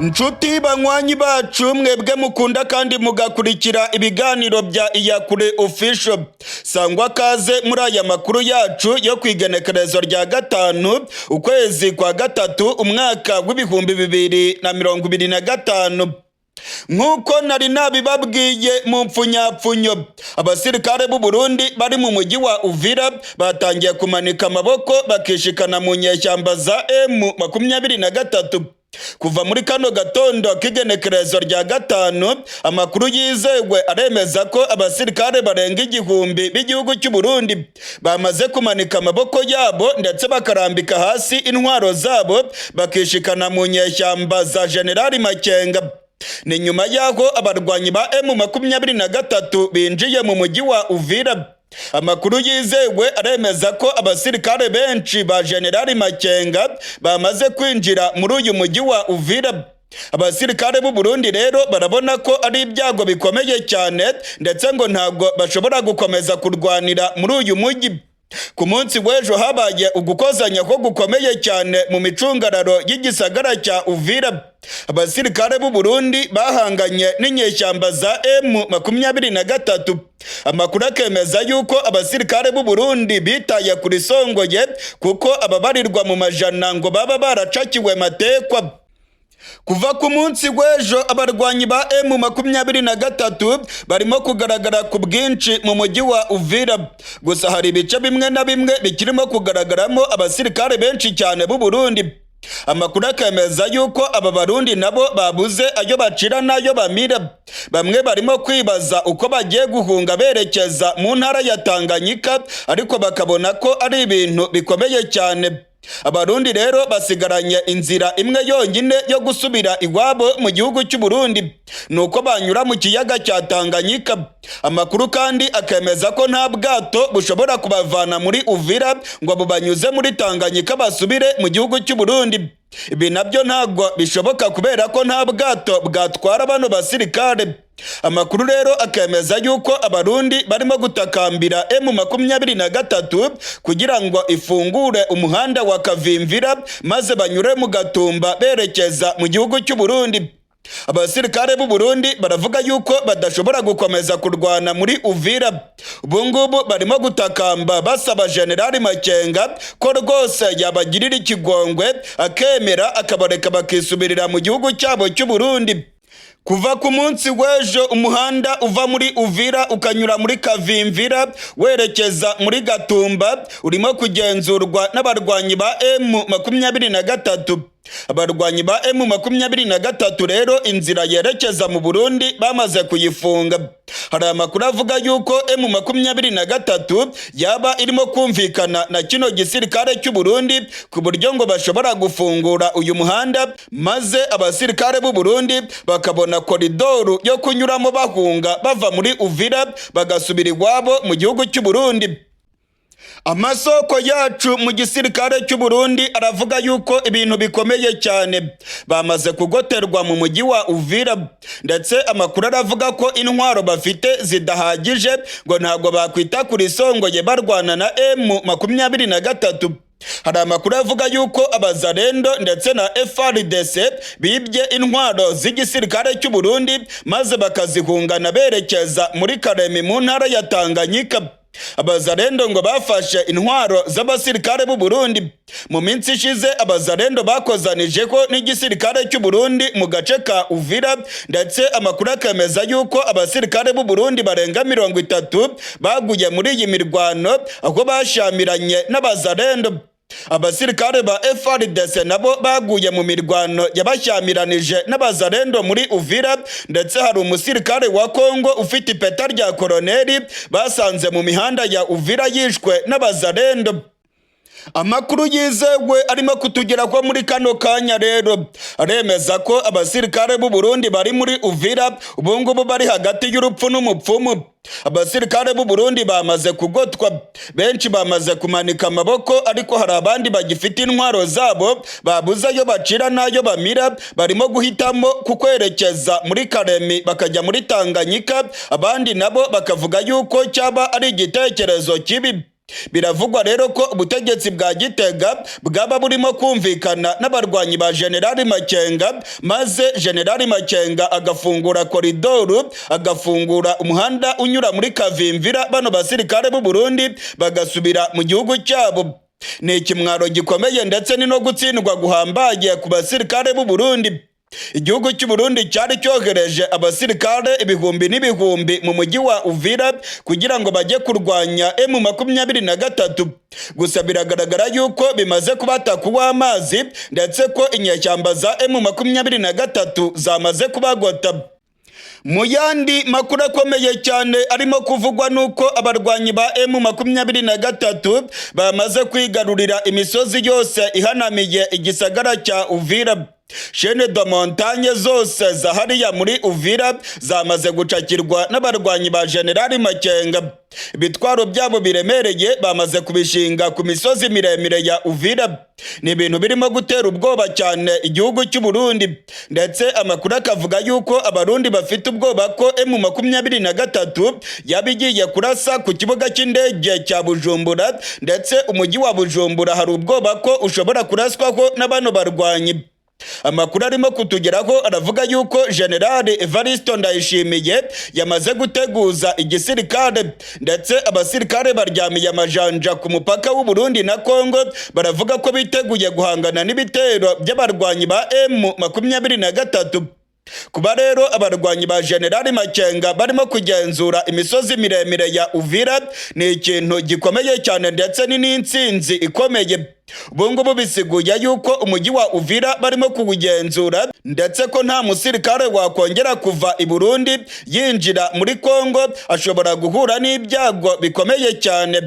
A: Nshuti banywanyi bacu, mwebwe mukunda kandi mugakurikira ibiganiro bya Iyakure Official, sangwa kaze muri aya makuru yacu yo ku igenekerezo rya 5 ukwezi kwa 3 umwaka w'2025. Nk'uko nari nabibabwiye mu mpfunyapfunyo, abasirikare b'u Burundi bari mu mujyi wa Uvira batangiye kumanika amaboko bakishikana mu nyeshyamba za M23. Kuva muri kano gatondo k'igenekerezo rya 5, amakuru yizewe aremeza ko abasirikare barenga 1000 b'igihugu cy'u Burundi bamaze kumanika amaboko yabo ndetse bakarambika hasi intwaro zabo bakishikana mu nyeshyamba za Generali Makenga. Ni nyuma y'aho abarwanyi ba M23 binjiye mu mujyi wa Uvira. Amakuru yizewe aremeza ko abasirikare benshi ba Generali Makenga bamaze kwinjira muri uyu mujyi wa Uvira. Abasirikare b'u Burundi rero barabona ko ari ibyago bikomeye cyane, ndetse ngo ntabwo bashobora gukomeza kurwanira muri uyu mujyi. Ku munsi w'ejo habaye ugukozanya ko gukomeye cyane mu micungararo y'igisagara cya Uvira. Abasirikare b'u Burundi bahanganye n'inyeshyamba za M23. Amakuru akemeza yuko abasirikare b'u Burundi bitaye kuri Songoye, kuko ababarirwa mu majana ngo baba baracakiwe matekwa. Kuva ku munsi w'ejo, abarwanyi ba M23 barimo kugaragara ku bwinshi mu mujyi wa Uvira. Gusa hari ibice bimwe na bimwe bikirimo kugaragaramo abasirikare benshi cyane b'u Burundi. Amakuru akemeza yuko aba Barundi nabo babuze ayo bacira n'ayo bamira. Bamwe barimo kwibaza uko bagiye guhunga berekeza mu ntara ya Tanganyika, ariko bakabona ko ari ibintu bikomeye cyane. Abarundi rero basigaranye inzira imwe yonyine yo gusubira iwabo mu gihugu cy'u Burundi, nuko banyura mu kiyaga cya Tanganyika. Amakuru kandi akemeza ko nta bwato bushobora kubavana muri Uvira ngo bubanyuze muri Tanganyika basubire mu gihugu cy'u Burundi. Ibi nabyo ntabwo bishoboka kubera ko nta bwato bwatwara bano basirikare. Amakuru rero akemeza yuko Abarundi barimo gutakambira M23 kugira ngo ifungure umuhanda wa Kavimvira, maze banyure mu Gatumba berekeza mu gihugu cy'u Burundi. Abasirikare b'u Burundi baravuga yuko badashobora gukomeza kurwana muri Uvira. Ubu ngubu barimo gutakamba basaba Generali Makenga ko rwose yabagirira ikigongwe, akemera akabareka bakisubirira mu gihugu cyabo cy'u Burundi. Kuva ku munsi w'ejo, umuhanda uva muri Uvira ukanyura muri Kavimvira werekeza muri Gatumba urimo kugenzurwa n'abarwanyi ba M23. Abarwanyi ba M23 rero inzira yerekeza mu Burundi bamaze kuyifunga. Hari amakuru avuga yuko M23 yaba irimo kumvikana na kino gisirikare cy'u Burundi ku buryo ngo bashobora gufungura uyu muhanda, maze abasirikare b'u Burundi bakabona koridoru yo kunyuramo bahunga bava muri Uvira bagasubira iwabo mu gihugu cy'u Burundi. Amasoko yacu mu gisirikare cy'u Burundi aravuga yuko ibintu bikomeye cyane, bamaze kugoterwa mu mujyi wa Uvira, ndetse amakuru aravuga ko intwaro bafite zidahagije, ngo ntabwo bakwita kuri songoye barwana na M23. Hari amakuru avuga yuko Abazarendo ndetse na FARDC bibye intwaro z'igisirikare cy'u Burundi, maze bakazihungana berekeza muri Karemi mu ntara ya Tanganyika. Abazarendo ngo bafashe intwaro z'abasirikare b'u Burundi. Mu minsi ishize Abazarendo bakozanije ko n'igisirikare cy'u Burundi mu gace ka Uvira, ndetse amakuru akemeza yuko abasirikare b'u Burundi barenga 30 baguye muri iyi mirwano aho bashamiranye n'Abazarendo. Abasirikare ba FARDC nabo baguye mu mirwano yabashyamiranije n'Abazarendo muri Uvira, ndetse hari umusirikare wa Kongo ufite ipeta rya koroneri basanze mu mihanda ya Uvira yishwe n'Abazarendo. Amakuru yizewe arimo kutugeraho muri kano kanya rero aremeza ko abasirikare b'u Burundi bari muri Uvira ubu ngubu bari hagati y'urupfu n'umupfumu. Abasirikare b'u Burundi bamaze kugotwa, benshi bamaze kumanika amaboko, ariko hari abandi bagifite intwaro zabo babuze ayo bacira n'ayo bamira, barimo guhitamo kukwerekeza muri Karemi bakajya muri Tanganyika, abandi nabo bakavuga yuko cyaba ari igitekerezo kibi. Biravugwa rero ko ubutegetsi bwa Gitega bwaba burimo kumvikana n'abarwanyi ba Generali Makenga, maze Generali Makenga agafungura koridoru, agafungura umuhanda unyura muri Kavimvira, bano basirikare b'u Burundi bagasubira mu gihugu cyabo. Ni ikimwaro gikomeye ndetse ni no gutsindwa guhambaye ku basirikare b'u Burundi. Igihugu cy'u Burundi cyari cyohereje abasirikare ibihumbi n'ibihumbi mu mujyi wa Uvira kugira ngo bajye kurwanya M23. Gusa biragaragara yuko bimaze kubata kuwa amazi, ndetse ko inyeshyamba za M23 zamaze kubagota. Mu yandi makuru akomeye cyane arimo kuvugwa nuko abarwanyi ba M23 bamaze kwigarurira imisozi yose ihanamiye igisagara cya Uvira. Chaîne de montagne zose za hariya muri Uvira zamaze gucakirwa n'abarwanyi ba Generali Makenga. Ibitwaro byabo biremereye bamaze kubishinga ku misozi miremire ya Uvira. Ni ibintu birimo gutera ubwoba cyane igihugu cy'u Burundi, ndetse amakuru akavuga yuko Abarundi bafite ubwoba ko M23 yaba igiye kurasa ku kibuga cy'indege cya Bujumbura, ndetse umujyi wa Bujumbura hari ubwoba ko ushobora kuraswaho na bano barwanyi. Amakuru arimo kutugeraho aravuga yuko General Evaristo Ndayishimiye yamaze guteguza igisirikare, ndetse abasirikare baryamiye amajanja ku mupaka w'u Burundi na Kongo, baravuga ko biteguye guhangana n'ibitero by'abarwanyi ba M23. Kuba rero abarwanyi ba Generali Makenga barimo kugenzura imisozi miremire ya Uvira ni ikintu gikomeye cyane, ndetse ni n'intsinzi ikomeye. Ubu ngubu bisiguye yuko umujyi wa Uvira barimo kuwugenzura, ndetse ko nta musirikare wakongera kuva i Burundi yinjira muri Kongo, ashobora guhura n'ibyago bikomeye cyane.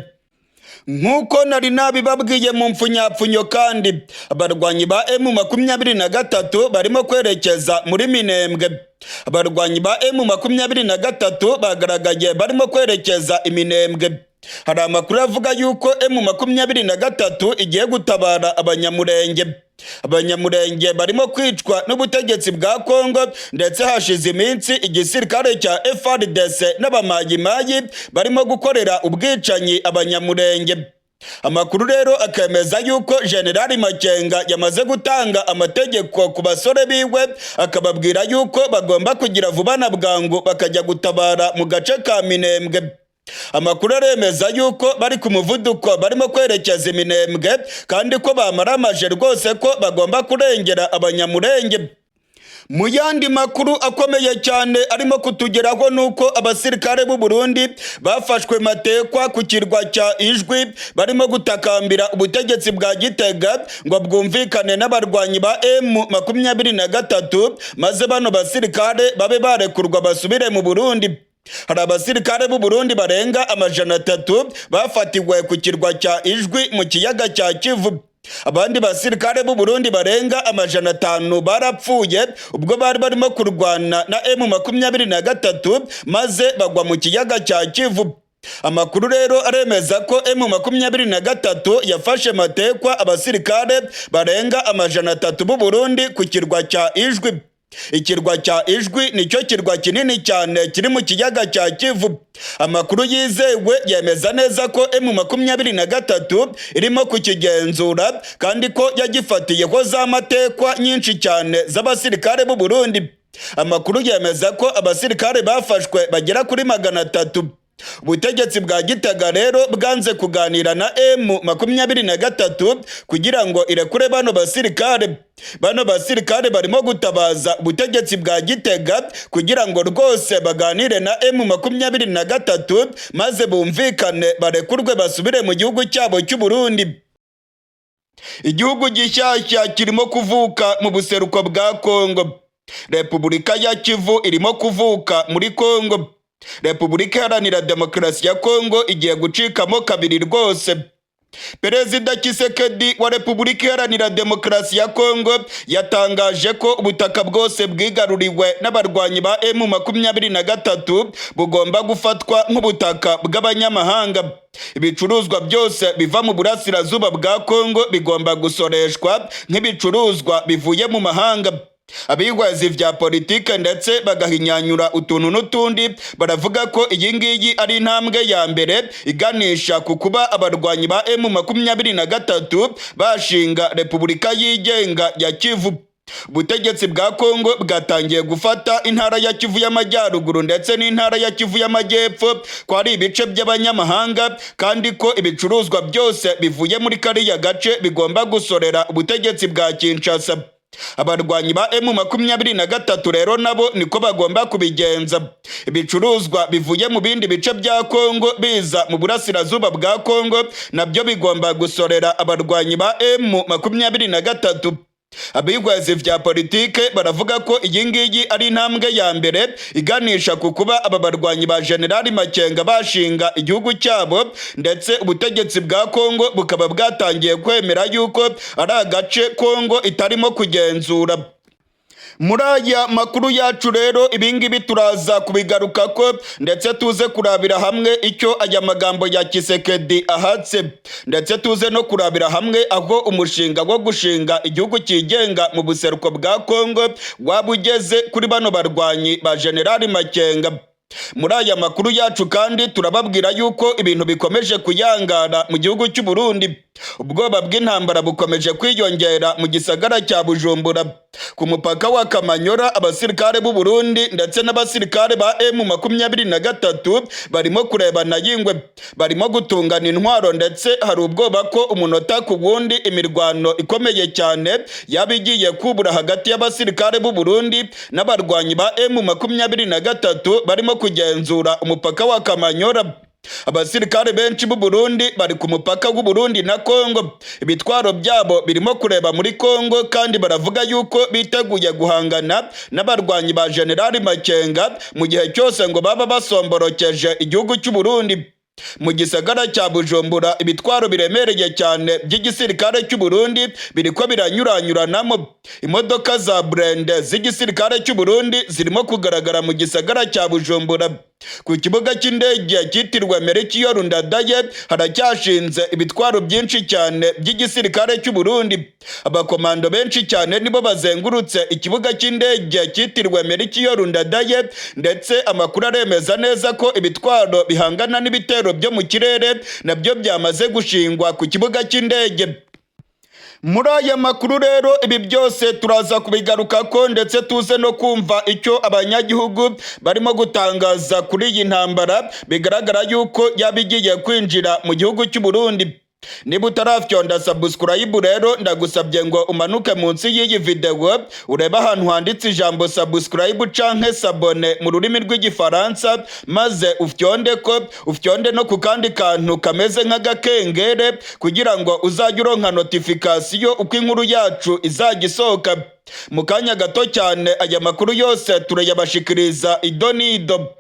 A: Nk'uko nari nabibabwiye mu mpfunyapfunyo, kandi abarwanyi ba M23 barimo kwerekeza muri Minembwe. Abarwanyi ba M23 bagaragaye barimo kwerekeza i Minembwe. Hari amakuru avuga yuko M23 igiye gutabara Abanyamurenge. Abanyamurenge barimo kwicwa n'ubutegetsi bwa Kongo, ndetse hashize iminsi igisirikare cya FARDC n'Abamayimayi barimo gukorera ubwicanyi Abanyamurenge. Amakuru rero akemeza yuko Generali Makenga yamaze gutanga amategeko ku basore biwe, akababwira yuko bagomba kugira vuba na bwangu bakajya gutabara mu gace ka Minembwe. Amakuru aremeza yuko bari ku muvuduko barimo kwerekeza i Minembwe, kandi ko bamaramaje rwose, ko bagomba kurengera Abanyamurenge. Mu yandi makuru akomeye cyane arimo kutugeraho ni uko abasirikare b'u Burundi bafashwe matekwa ku kirwa cya Ijwi barimo gutakambira ubutegetsi bwa Gitega ngo bwumvikane n'abarwanyi ba M23, maze bano basirikare babe barekurwa basubire mu Burundi. Hari abasirikare b'u Burundi barenga 300 bafatiwe ku kirwa cya Ijwi mu kiyaga cya Kivu. Abandi basirikare b'u Burundi barenga 500 barapfuye ubwo bari barimo kurwana na M23, maze bagwa mu kiyaga cya Kivu. Amakuru rero aremeza ko M23 yafashe matekwa abasirikare barenga 300 b'u Burundi ku kirwa cya Ijwi. Ikirwa cya Ijwi nicyo kirwa kinini cyane kiri mu kiyaga cya Kivu. Amakuru yizewe yemeza neza ko M23 irimo kukigenzura, kandi ko yagifatiyeho za matekwa nyinshi cyane z'abasirikare b'u Burundi. Amakuru yemeza ko abasirikare bafashwe bagera kuri 300. Ubutegetsi bwa Gitega rero bwanze kuganira na M23 kugira ngo irekure bano basirikare. Bano basirikare barimo gutabaza ubutegetsi bwa Gitega kugira ngo rwose baganire na M23, maze bumvikane, barekurwe basubire mu gihugu cyabo cy'u Burundi. Igihugu gishyashya kirimo kuvuka mu buseruko bwa Kongo. Repubulika ya Kivu irimo kuvuka muri Kongo. Repubulika Iharanira Demokarasi ya Kongo igiye gucikamo kabiri rwose. Perezida Tshisekedi wa Repubulika Iharanira Demokarasi ya Kongo yatangaje ko ubutaka bwose bwigaruriwe n'abarwanyi ba M23 bugomba gufatwa nk'ubutaka bw'abanyamahanga. Ibicuruzwa byose biva mu burasirazuba bwa Kongo bigomba gusoreshwa nk'ibicuruzwa bivuye mu mahanga. Abihweza vya politike ndetse bagahinyanyura utuntu n'utundi baravuga ko iyi ngiyi ari intambwe ya mbere iganisha ku kuba abarwanyi ba M23 bashinga Repubulika yigenga ya Kivu. Ubutegetsi bwa Kongo bwatangiye gufata intara ya Kivu y'Amajyaruguru ndetse n'intara ya Kivu y'Amajyepfo ko ari ibice by'abanyamahanga, kandi ko ibicuruzwa byose bivuye muri kariya gace bigomba gusorera ubutegetsi bwa Kinshasa. Abarwanyi ba M23 rero nabo niko bagomba kubigenza. Ibicuruzwa bivuye mu bindi bice bya Kongo biza mu burasirazuba bwa Kongo nabyo bigomba gusorera abarwanyi ba M23. Abihweza vya politike baravuga ko iyi ngiyi ari intambwe ya mbere iganisha ku kuba aba barwanyi ba Generali Makenga bashinga igihugu cyabo, ndetse ubutegetsi bwa Kongo bukaba bwatangiye kwemera yuko ari agace Kongo itarimo kugenzura. Muri aya makuru yacu rero, ibingibi turaza kubigarukako, ndetse tuze kurabira hamwe icyo aya magambo ya Tshisekedi ahatse, ndetse tuze no kurabira hamwe aho umushinga wo gushinga igihugu cyigenga mu buseruko bwa Kongo waba ugeze kuri bano barwanyi ba Generali Makenga. Muri aya makuru yacu kandi turababwira yuko ibintu bikomeje kuyangara mu gihugu cy'u Burundi. Ubwoba bw'intambara bukomeje kwiyongera mu gisagara cya Bujumbura. Ku mupaka wa Kamanyora, abasirikare b'u Burundi ndetse n'abasirikare ba M23 barimo kurebana yingwe, barimo gutungana intwaro, ndetse hari ubwoba ko umunota ku wundi imirwano ikomeye cyane yaba igiye kubura hagati y'abasirikare b'u Burundi n'abarwanyi ba M23 barimo kugenzura umupaka wa Kamanyora. Abasirikare benshi b'u Burundi bari ku mupaka w'u Burundi na Kongo, ibitwaro byabo birimo kureba muri Kongo, kandi baravuga yuko biteguye guhangana n'abarwanyi ba General Makenga mu gihe cyose ngo baba basomborokeje igihugu cy'u Burundi. Mu gisagara cya Bujumbura, ibitwaro biremereye cyane by'igisirikare cy'u Burundi biriko biranyuranyuranamo. Imodoka za burende z'igisirikare cy'u Burundi zirimo kugaragara mu gisagara cya Bujumbura. Ku kibuga cy'indege cyitiriwe Melchior Ndadaye haracyashinze ibitwaro byinshi cyane by'igisirikare cy'u Burundi. Abakomando benshi cyane nibo bazengurutse ikibuga cy'indege cyitiriwe Melchior Ndadaye, ndetse amakuru aremeza neza ko ibitwaro bihangana n'ibitero byo mu kirere nabyo byamaze gushingwa ku kibuga cy'indege. Muri aya makuru rero, ibi byose turaza kubigarukako, ndetse tuze no kumva icyo abanyagihugu barimo gutangaza kuri iyi ntambara bigaragara yuko yaba igiye kwinjira mu gihugu cy'u Burundi. Niba utarafyonda subscribe rero, ndagusabye ngo umanuke munsi y'iyi video, urebe ahantu handitse ijambo subscribe canke s'abonner mu rurimi rw'Igifaransa, maze ufyonde ko, ufyonde no ku kandi kantu kameze nk'agakengere kugira ngo uzajye uronka notification uko inkuru yacu izajya isohoka. Mu kanya gato cyane aya makuru yose turayabashikiriza ido n'ido.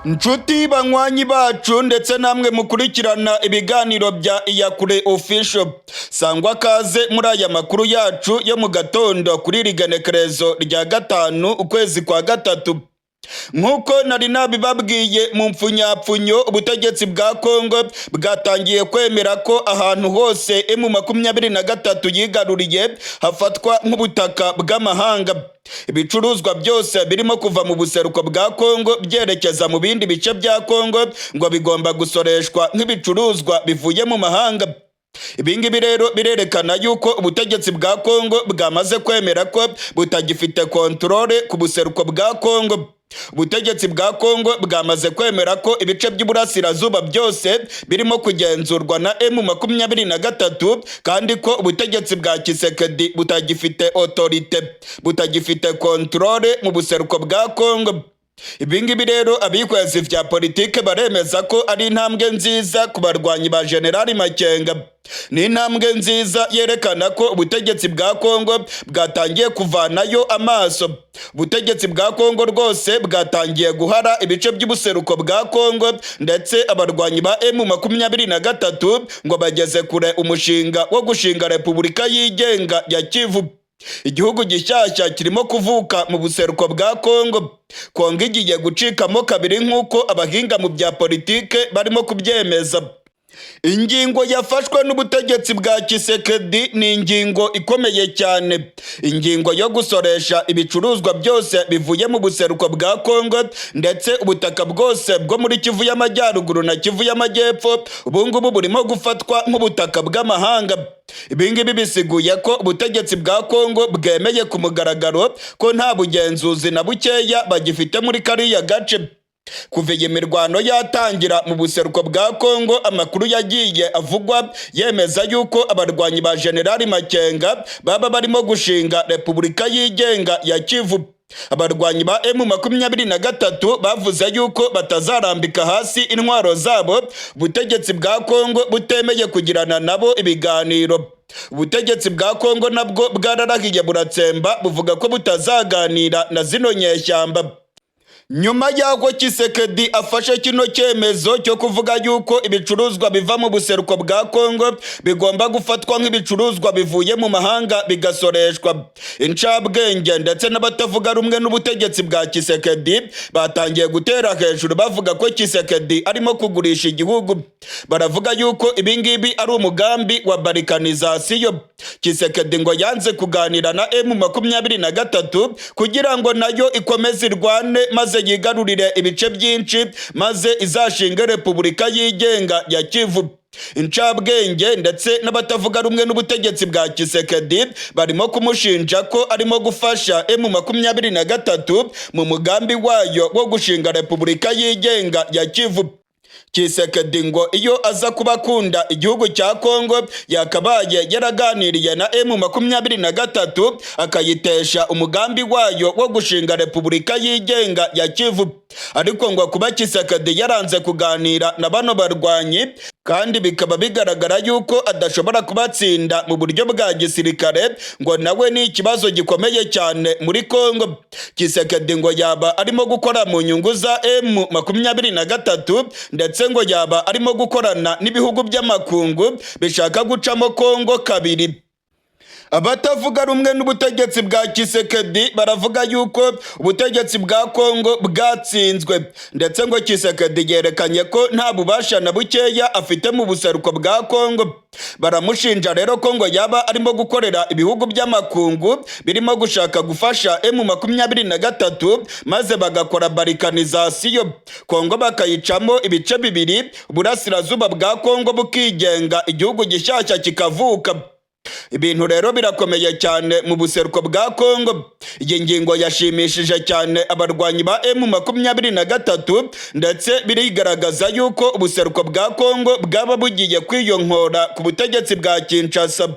A: Nshuti banywanyi bacu ndetse namwe mukurikirana ibiganiro bya Iyakure Official, sangwa kaze muri aya makuru yacu yo mu gatondo kuri iri genekerezo rya 5 ukwezi kwa 3. Nk'uko nari nabibabwiye mu mpfunyapfunyo, ubutegetsi bwa Kongo bwatangiye kwemera ko ahantu hose M23 yigaruriye hafatwa nk'ubutaka bw'amahanga. Ibicuruzwa byose birimo kuva mu buseruko bwa Kongo byerekeza mu bindi bice bya Kongo ngo bigomba gusoreshwa nk'ibicuruzwa bivuye mu mahanga. Ibingibi rero birerekana yuko ubutegetsi bwa Kongo bwamaze kwemera ko butagifite contrôle ku buseruko bwa Kongo. Ubutegetsi bwa Kongo bwamaze kwemera ko ibice by'uburasirazuba byose birimo kugenzurwa na M23, kandi ko ubutegetsi bwa Tshisekedi butagifite autorité, butagifite contrôle mu buseruko bwa Kongo. Ibingibi rero abikwezi vya politike baremeza ko ari intambwe nziza ku barwanyi ba General Makenga. Ni intambwe nziza yerekana ko ubutegetsi bwa Kongo bwatangiye kuvanayo amaso. Ubutegetsi bwa Kongo rwose bwatangiye guhara ibice by'ubuseruko bwa Kongo, ndetse abarwanyi ba M23 ngo bageze kure umushinga wo gushinga Repubulika yigenga ya Kivu. Igihugu gishyashya kirimo kuvuka mu buseruko bwa Kongo. Kongo igiye gucikamo kabiri nk'uko abahinga mu bya politike barimo kubyemeza. Ingingo yafashwe n'ubutegetsi bwa Tshisekedi ni ingingo ikomeye cyane, ingingo yo gusoresha ibicuruzwa byose bivuye mu buseruko bwa Kongo, ndetse ubutaka bwose bwo muri Kivu y'Amajyaruguru na Kivu y'Amajyepfo ubungubu burimo gufatwa nk'ubutaka bw'amahanga. Ibingibi bisiguye ko ubutegetsi bwa Kongo bwemeye ku mugaragaro ko nta bugenzuzi na bukeya bagifite muri kariya gace. Kuva iyi mirwano yatangira mu buseruko bwa Kongo, amakuru yagiye avugwa yemeza yuko abarwanyi ba General Makenga baba barimo gushinga Repubulika yigenga ya Kivu. Abarwanyi ba M23 bavuze yuko batazarambika hasi intwaro zabo ubutegetsi bwa Kongo butemeye kugirana nabo ibiganiro. Ubutegetsi bwa Kongo nabwo bwararahiye buratsemba, buvuga ko butazaganira na zino nyeshyamba. Nyuma y'aho Tshisekedi afashe kino cyemezo cyo kuvuga yuko ibicuruzwa biva mu buseruko bwa Kongo bigomba gufatwa nk'ibicuruzwa bivuye mu mahanga bigasoreshwa, incabwenge ndetse n'abatavuga rumwe n'ubutegetsi bwa Tshisekedi batangiye gutera hejuru bavuga ko Tshisekedi arimo kugurisha igihugu. Baravuga yuko ibingibi ari umugambi wa balkanisation. Tshisekedi ngo yanze kuganira na M23 kugira ngo nayo ikomeze irwane maze yigarurire ibice byinshi, maze izashinge repubulika yigenga ya Kivu. Incabwenge ndetse n'abatavuga rumwe n'ubutegetsi bwa Tshisekedi barimo kumushinja ko arimo gufasha M23 mu mugambi wayo wo gushinga repubulika yigenga ya Kivu. Tshisekedi ngo iyo aza kuba akunda igihugu cya Kongo yakabaye yaraganiriye na M23 akayitesha umugambi wayo wo gushinga repubulika yigenga ya Kivu. Ariko ngo kuba Tshisekedi yaranze kuganira na bano barwanyi, kandi bikaba bigaragara yuko adashobora kubatsinda mu buryo bwa gisirikare, ngo nawe ni ikibazo gikomeye cyane muri Kongo. Tshisekedi ngo yaba arimo gukora mu nyungu za M23, ndetse ngo yaba arimo gukorana n'ibihugu by'amakungu bishaka gucamo Kongo kabiri. Abatavuga rumwe n'ubutegetsi bwa Tshisekedi baravuga yuko ubutegetsi bwa Kongo bwatsinzwe, ndetse ngo Tshisekedi yerekanye ko nta bubasha na bukeya afite mu buseruko bwa Kongo. Baramushinja rero ko ngo yaba arimo gukorera ibihugu by'amakungu birimo gushaka gufasha M23, maze bagakora balkanisation, Kongo bakayicamo ibice bibiri, uburasirazuba bwa Kongo bukigenga, igihugu gishyashya kikavuka. Ibintu rero birakomeye cyane mu buseruko bwa Kongo. Iyi ngingo yashimishije cyane abarwanyi ba M23, ndetse birigaragaza yuko ubuseruko bwa Kongo bwaba bugiye kwiyonkora ku butegetsi bwa Kinshasa.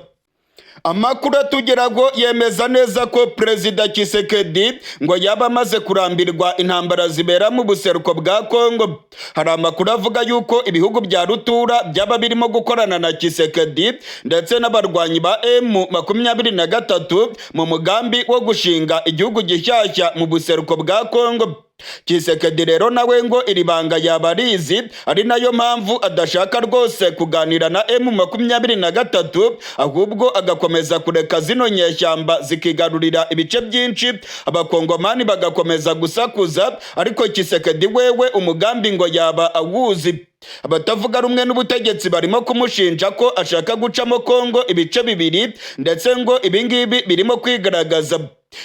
A: Amakuru atugeraho yemeza neza ko Perezida Tshisekedi ngo yaba amaze kurambirwa intambara zibera mu buseruko bwa Kongo. Hari amakuru avuga yuko ibihugu bya rutura byaba birimo gukorana na Tshisekedi ndetse n'abarwanyi ba M23 mu mugambi wo gushinga igihugu gishyashya mu buseruko bwa Kongo. Tshisekedi rero nawe ngo iri banga yaba arizi, ari nayo mpamvu adashaka rwose kuganira na M23, ahubwo agakomeza kureka zino nyeshyamba zikigarurira ibice byinshi, abakongomani bagakomeza gusakuza, ariko Tshisekedi wewe umugambi ngo yaba awuzi. Abatavuga rumwe n'ubutegetsi barimo kumushinja ko ashaka gucamo Kongo ibice bibiri, ndetse ngo ibingibi birimo kwigaragaza.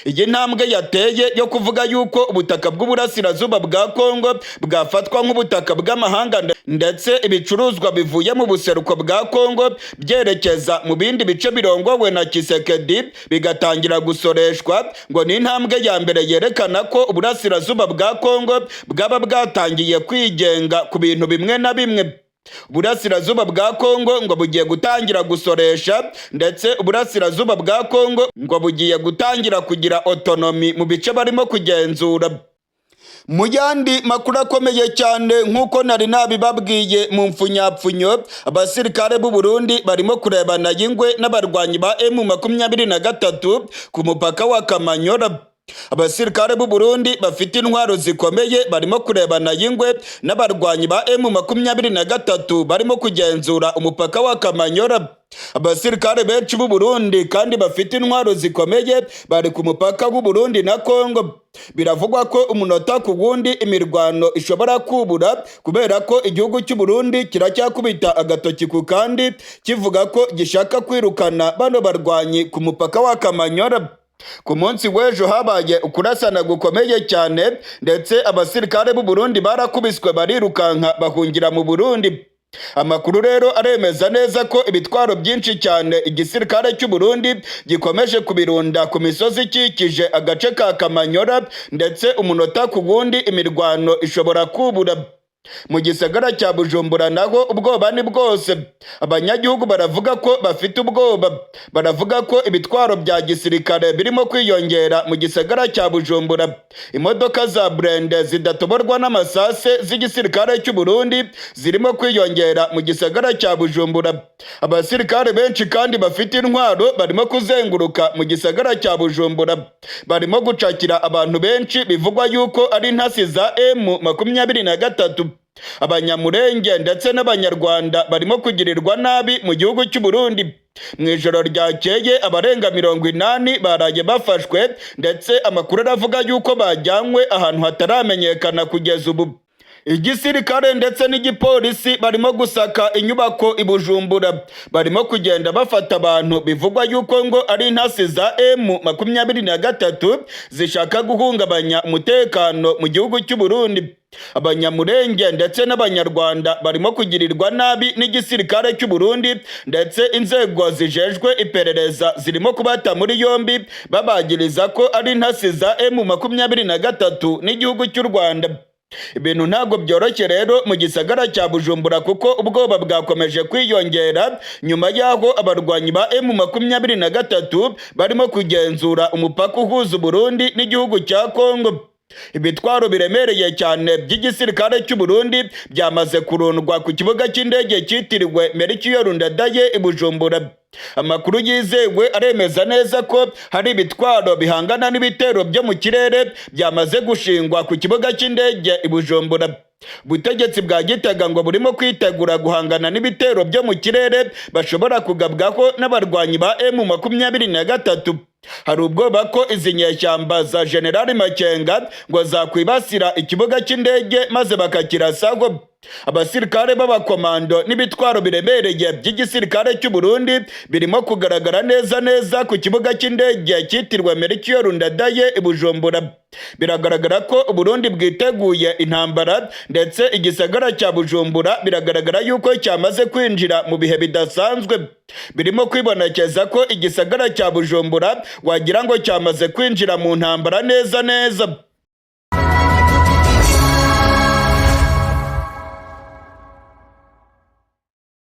A: Iyi ntambwe yateye yo kuvuga yuko ubutaka bw'uburasirazuba bwa Kongo bwafatwa nk'ubutaka bw'amahanga, ndetse ibicuruzwa bivuye mu buseruko bwa Kongo byerekeza mu bindi bice birongowe na Tshisekedi bigatangira gusoreshwa, ngo ni intambwe ya mbere yerekana ko uburasirazuba bwa Kongo bwaba bwatangiye kwigenga ku bintu bimwe na bimwe. Uburasirazuba bwa Kongo ngo bugiye gutangira gusoresha, ndetse uburasirazuba bwa Kongo ngo bugiye gutangira kugira autonomie mu bice barimo kugenzura. Mu yandi makuru akomeye cyane, nk'uko nari nabibabwiye mu mfunyapfunyo, abasirikare b'u Burundi barimo kurebana y'ingwe n'abarwanyi ba M23 ku mupaka wa Kamanyola. Abasirikare b'u Burundi bafite intwaro zikomeye barimo kurebana y'ingwe n'abarwanyi ba M23 barimo kugenzura umupaka wa Kamanyola. Abasirikare benshi b'u Burundi kandi bafite intwaro zikomeye bari ku mupaka w'u Burundi na Kongo. Biravugwa ko umunota ku wundi imirwano ishobora kubura, kubera ko igihugu cy'u Burundi kiracyakubita agatoki ku kandi kivuga ko gishaka kwirukana bano barwanyi ku mupaka wa Kamanyola. Ku munsi w'ejo habaye ukurasana gukomeye cyane, ndetse abasirikare b'u Burundi barakubiswe barirukanka bahungira mu Burundi. Amakuru rero aremeza neza ko ibitwaro byinshi cyane igisirikare cy'u Burundi gikomeje kubirunda ku misozi ikikije agace ka Kamanyola, ndetse umunota ku wundi imirwano ishobora kubura. Mu gisagara cya Bujumbura naho ubwoba ni bwose. Abanyagihugu baravuga ko bafite ubwoba, baravuga ko ibitwaro bya gisirikare birimo kwiyongera mu gisagara cya Bujumbura. Imodoka za burende zidatoborwa n'amasase z'igisirikare cy'u Burundi zirimo kwiyongera mu gisagara cya Bujumbura. Abasirikare benshi kandi bafite intwaro barimo kuzenguruka mu gisagara cya Bujumbura, barimo gucakira abantu benshi bivugwa yuko ari intasi za M23. Abanyamurenge ndetse n'Abanyarwanda barimo kugirirwa nabi mu gihugu cy'u Burundi. Mu ijoro ryakeye abarenga 80 baraye bafashwe, ndetse amakuru aravuga yuko bajyanywe ahantu hataramenyekana kugeza ubu. Igisirikare ndetse n'igipolisi barimo gusaka inyubako i Bujumbura, barimo kugenda bafata abantu bivugwa yuko ngo ari intasi za M23 zishaka guhungabanya umutekano mu gihugu cy'u Burundi. Abanyamurenge ndetse n'Abanyarwanda barimo kugirirwa nabi n'igisirikare cy'u Burundi, ndetse inzego zijejwe iperereza zirimo kubata muri yombi babagiriza ko ari intasi za M23 n'igihugu cy'u Rwanda. Ibintu ntabwo byoroshye rero mu gisagara cya Bujumbura, kuko ubwoba bwakomeje kwiyongera nyuma y'aho abarwanyi ba M23 barimo kugenzura umupaka uhuza Burundi n'igihugu cya Kongo. Ibitwaro biremereye cyane by'igisirikare cy'u Burundi byamaze kurundwa ku kibuga cy'indege cyitiriwe Melchior Ndadaye i Bujumbura. Amakuru yizewe aremeza neza ko hari ibitwaro bihangana n'ibitero byo mu kirere byamaze gushingwa ku kibuga cy'indege i Bujumbura. Ubutegetsi bwa Gitega ngo burimo kwitegura guhangana n'ibitero byo mu kirere bashobora kugabwaho n'abarwanyi ba M23. Hari ubwoba ko izi nyeshyamba za General Makenga ngo zakwibasira ikibuga cy'indege maze bakakirasaho. Abasirikare b'abakomando n'ibitwaro biremereye by'igisirikare cy'u Burundi birimo kugaragara neza neza ku kibuga cy'indege cyitiriwe Melchior Ndadaye i Bujumbura. Biragaragara ko Uburundi bwiteguye intambara, ndetse igisagara cya Bujumbura biragaragara yuko cyamaze kwinjira mu bihe bidasanzwe. Birimo kwibonekeza ko igisagara cya Bujumbura wagira ngo cyamaze kwinjira mu ntambara neza neza.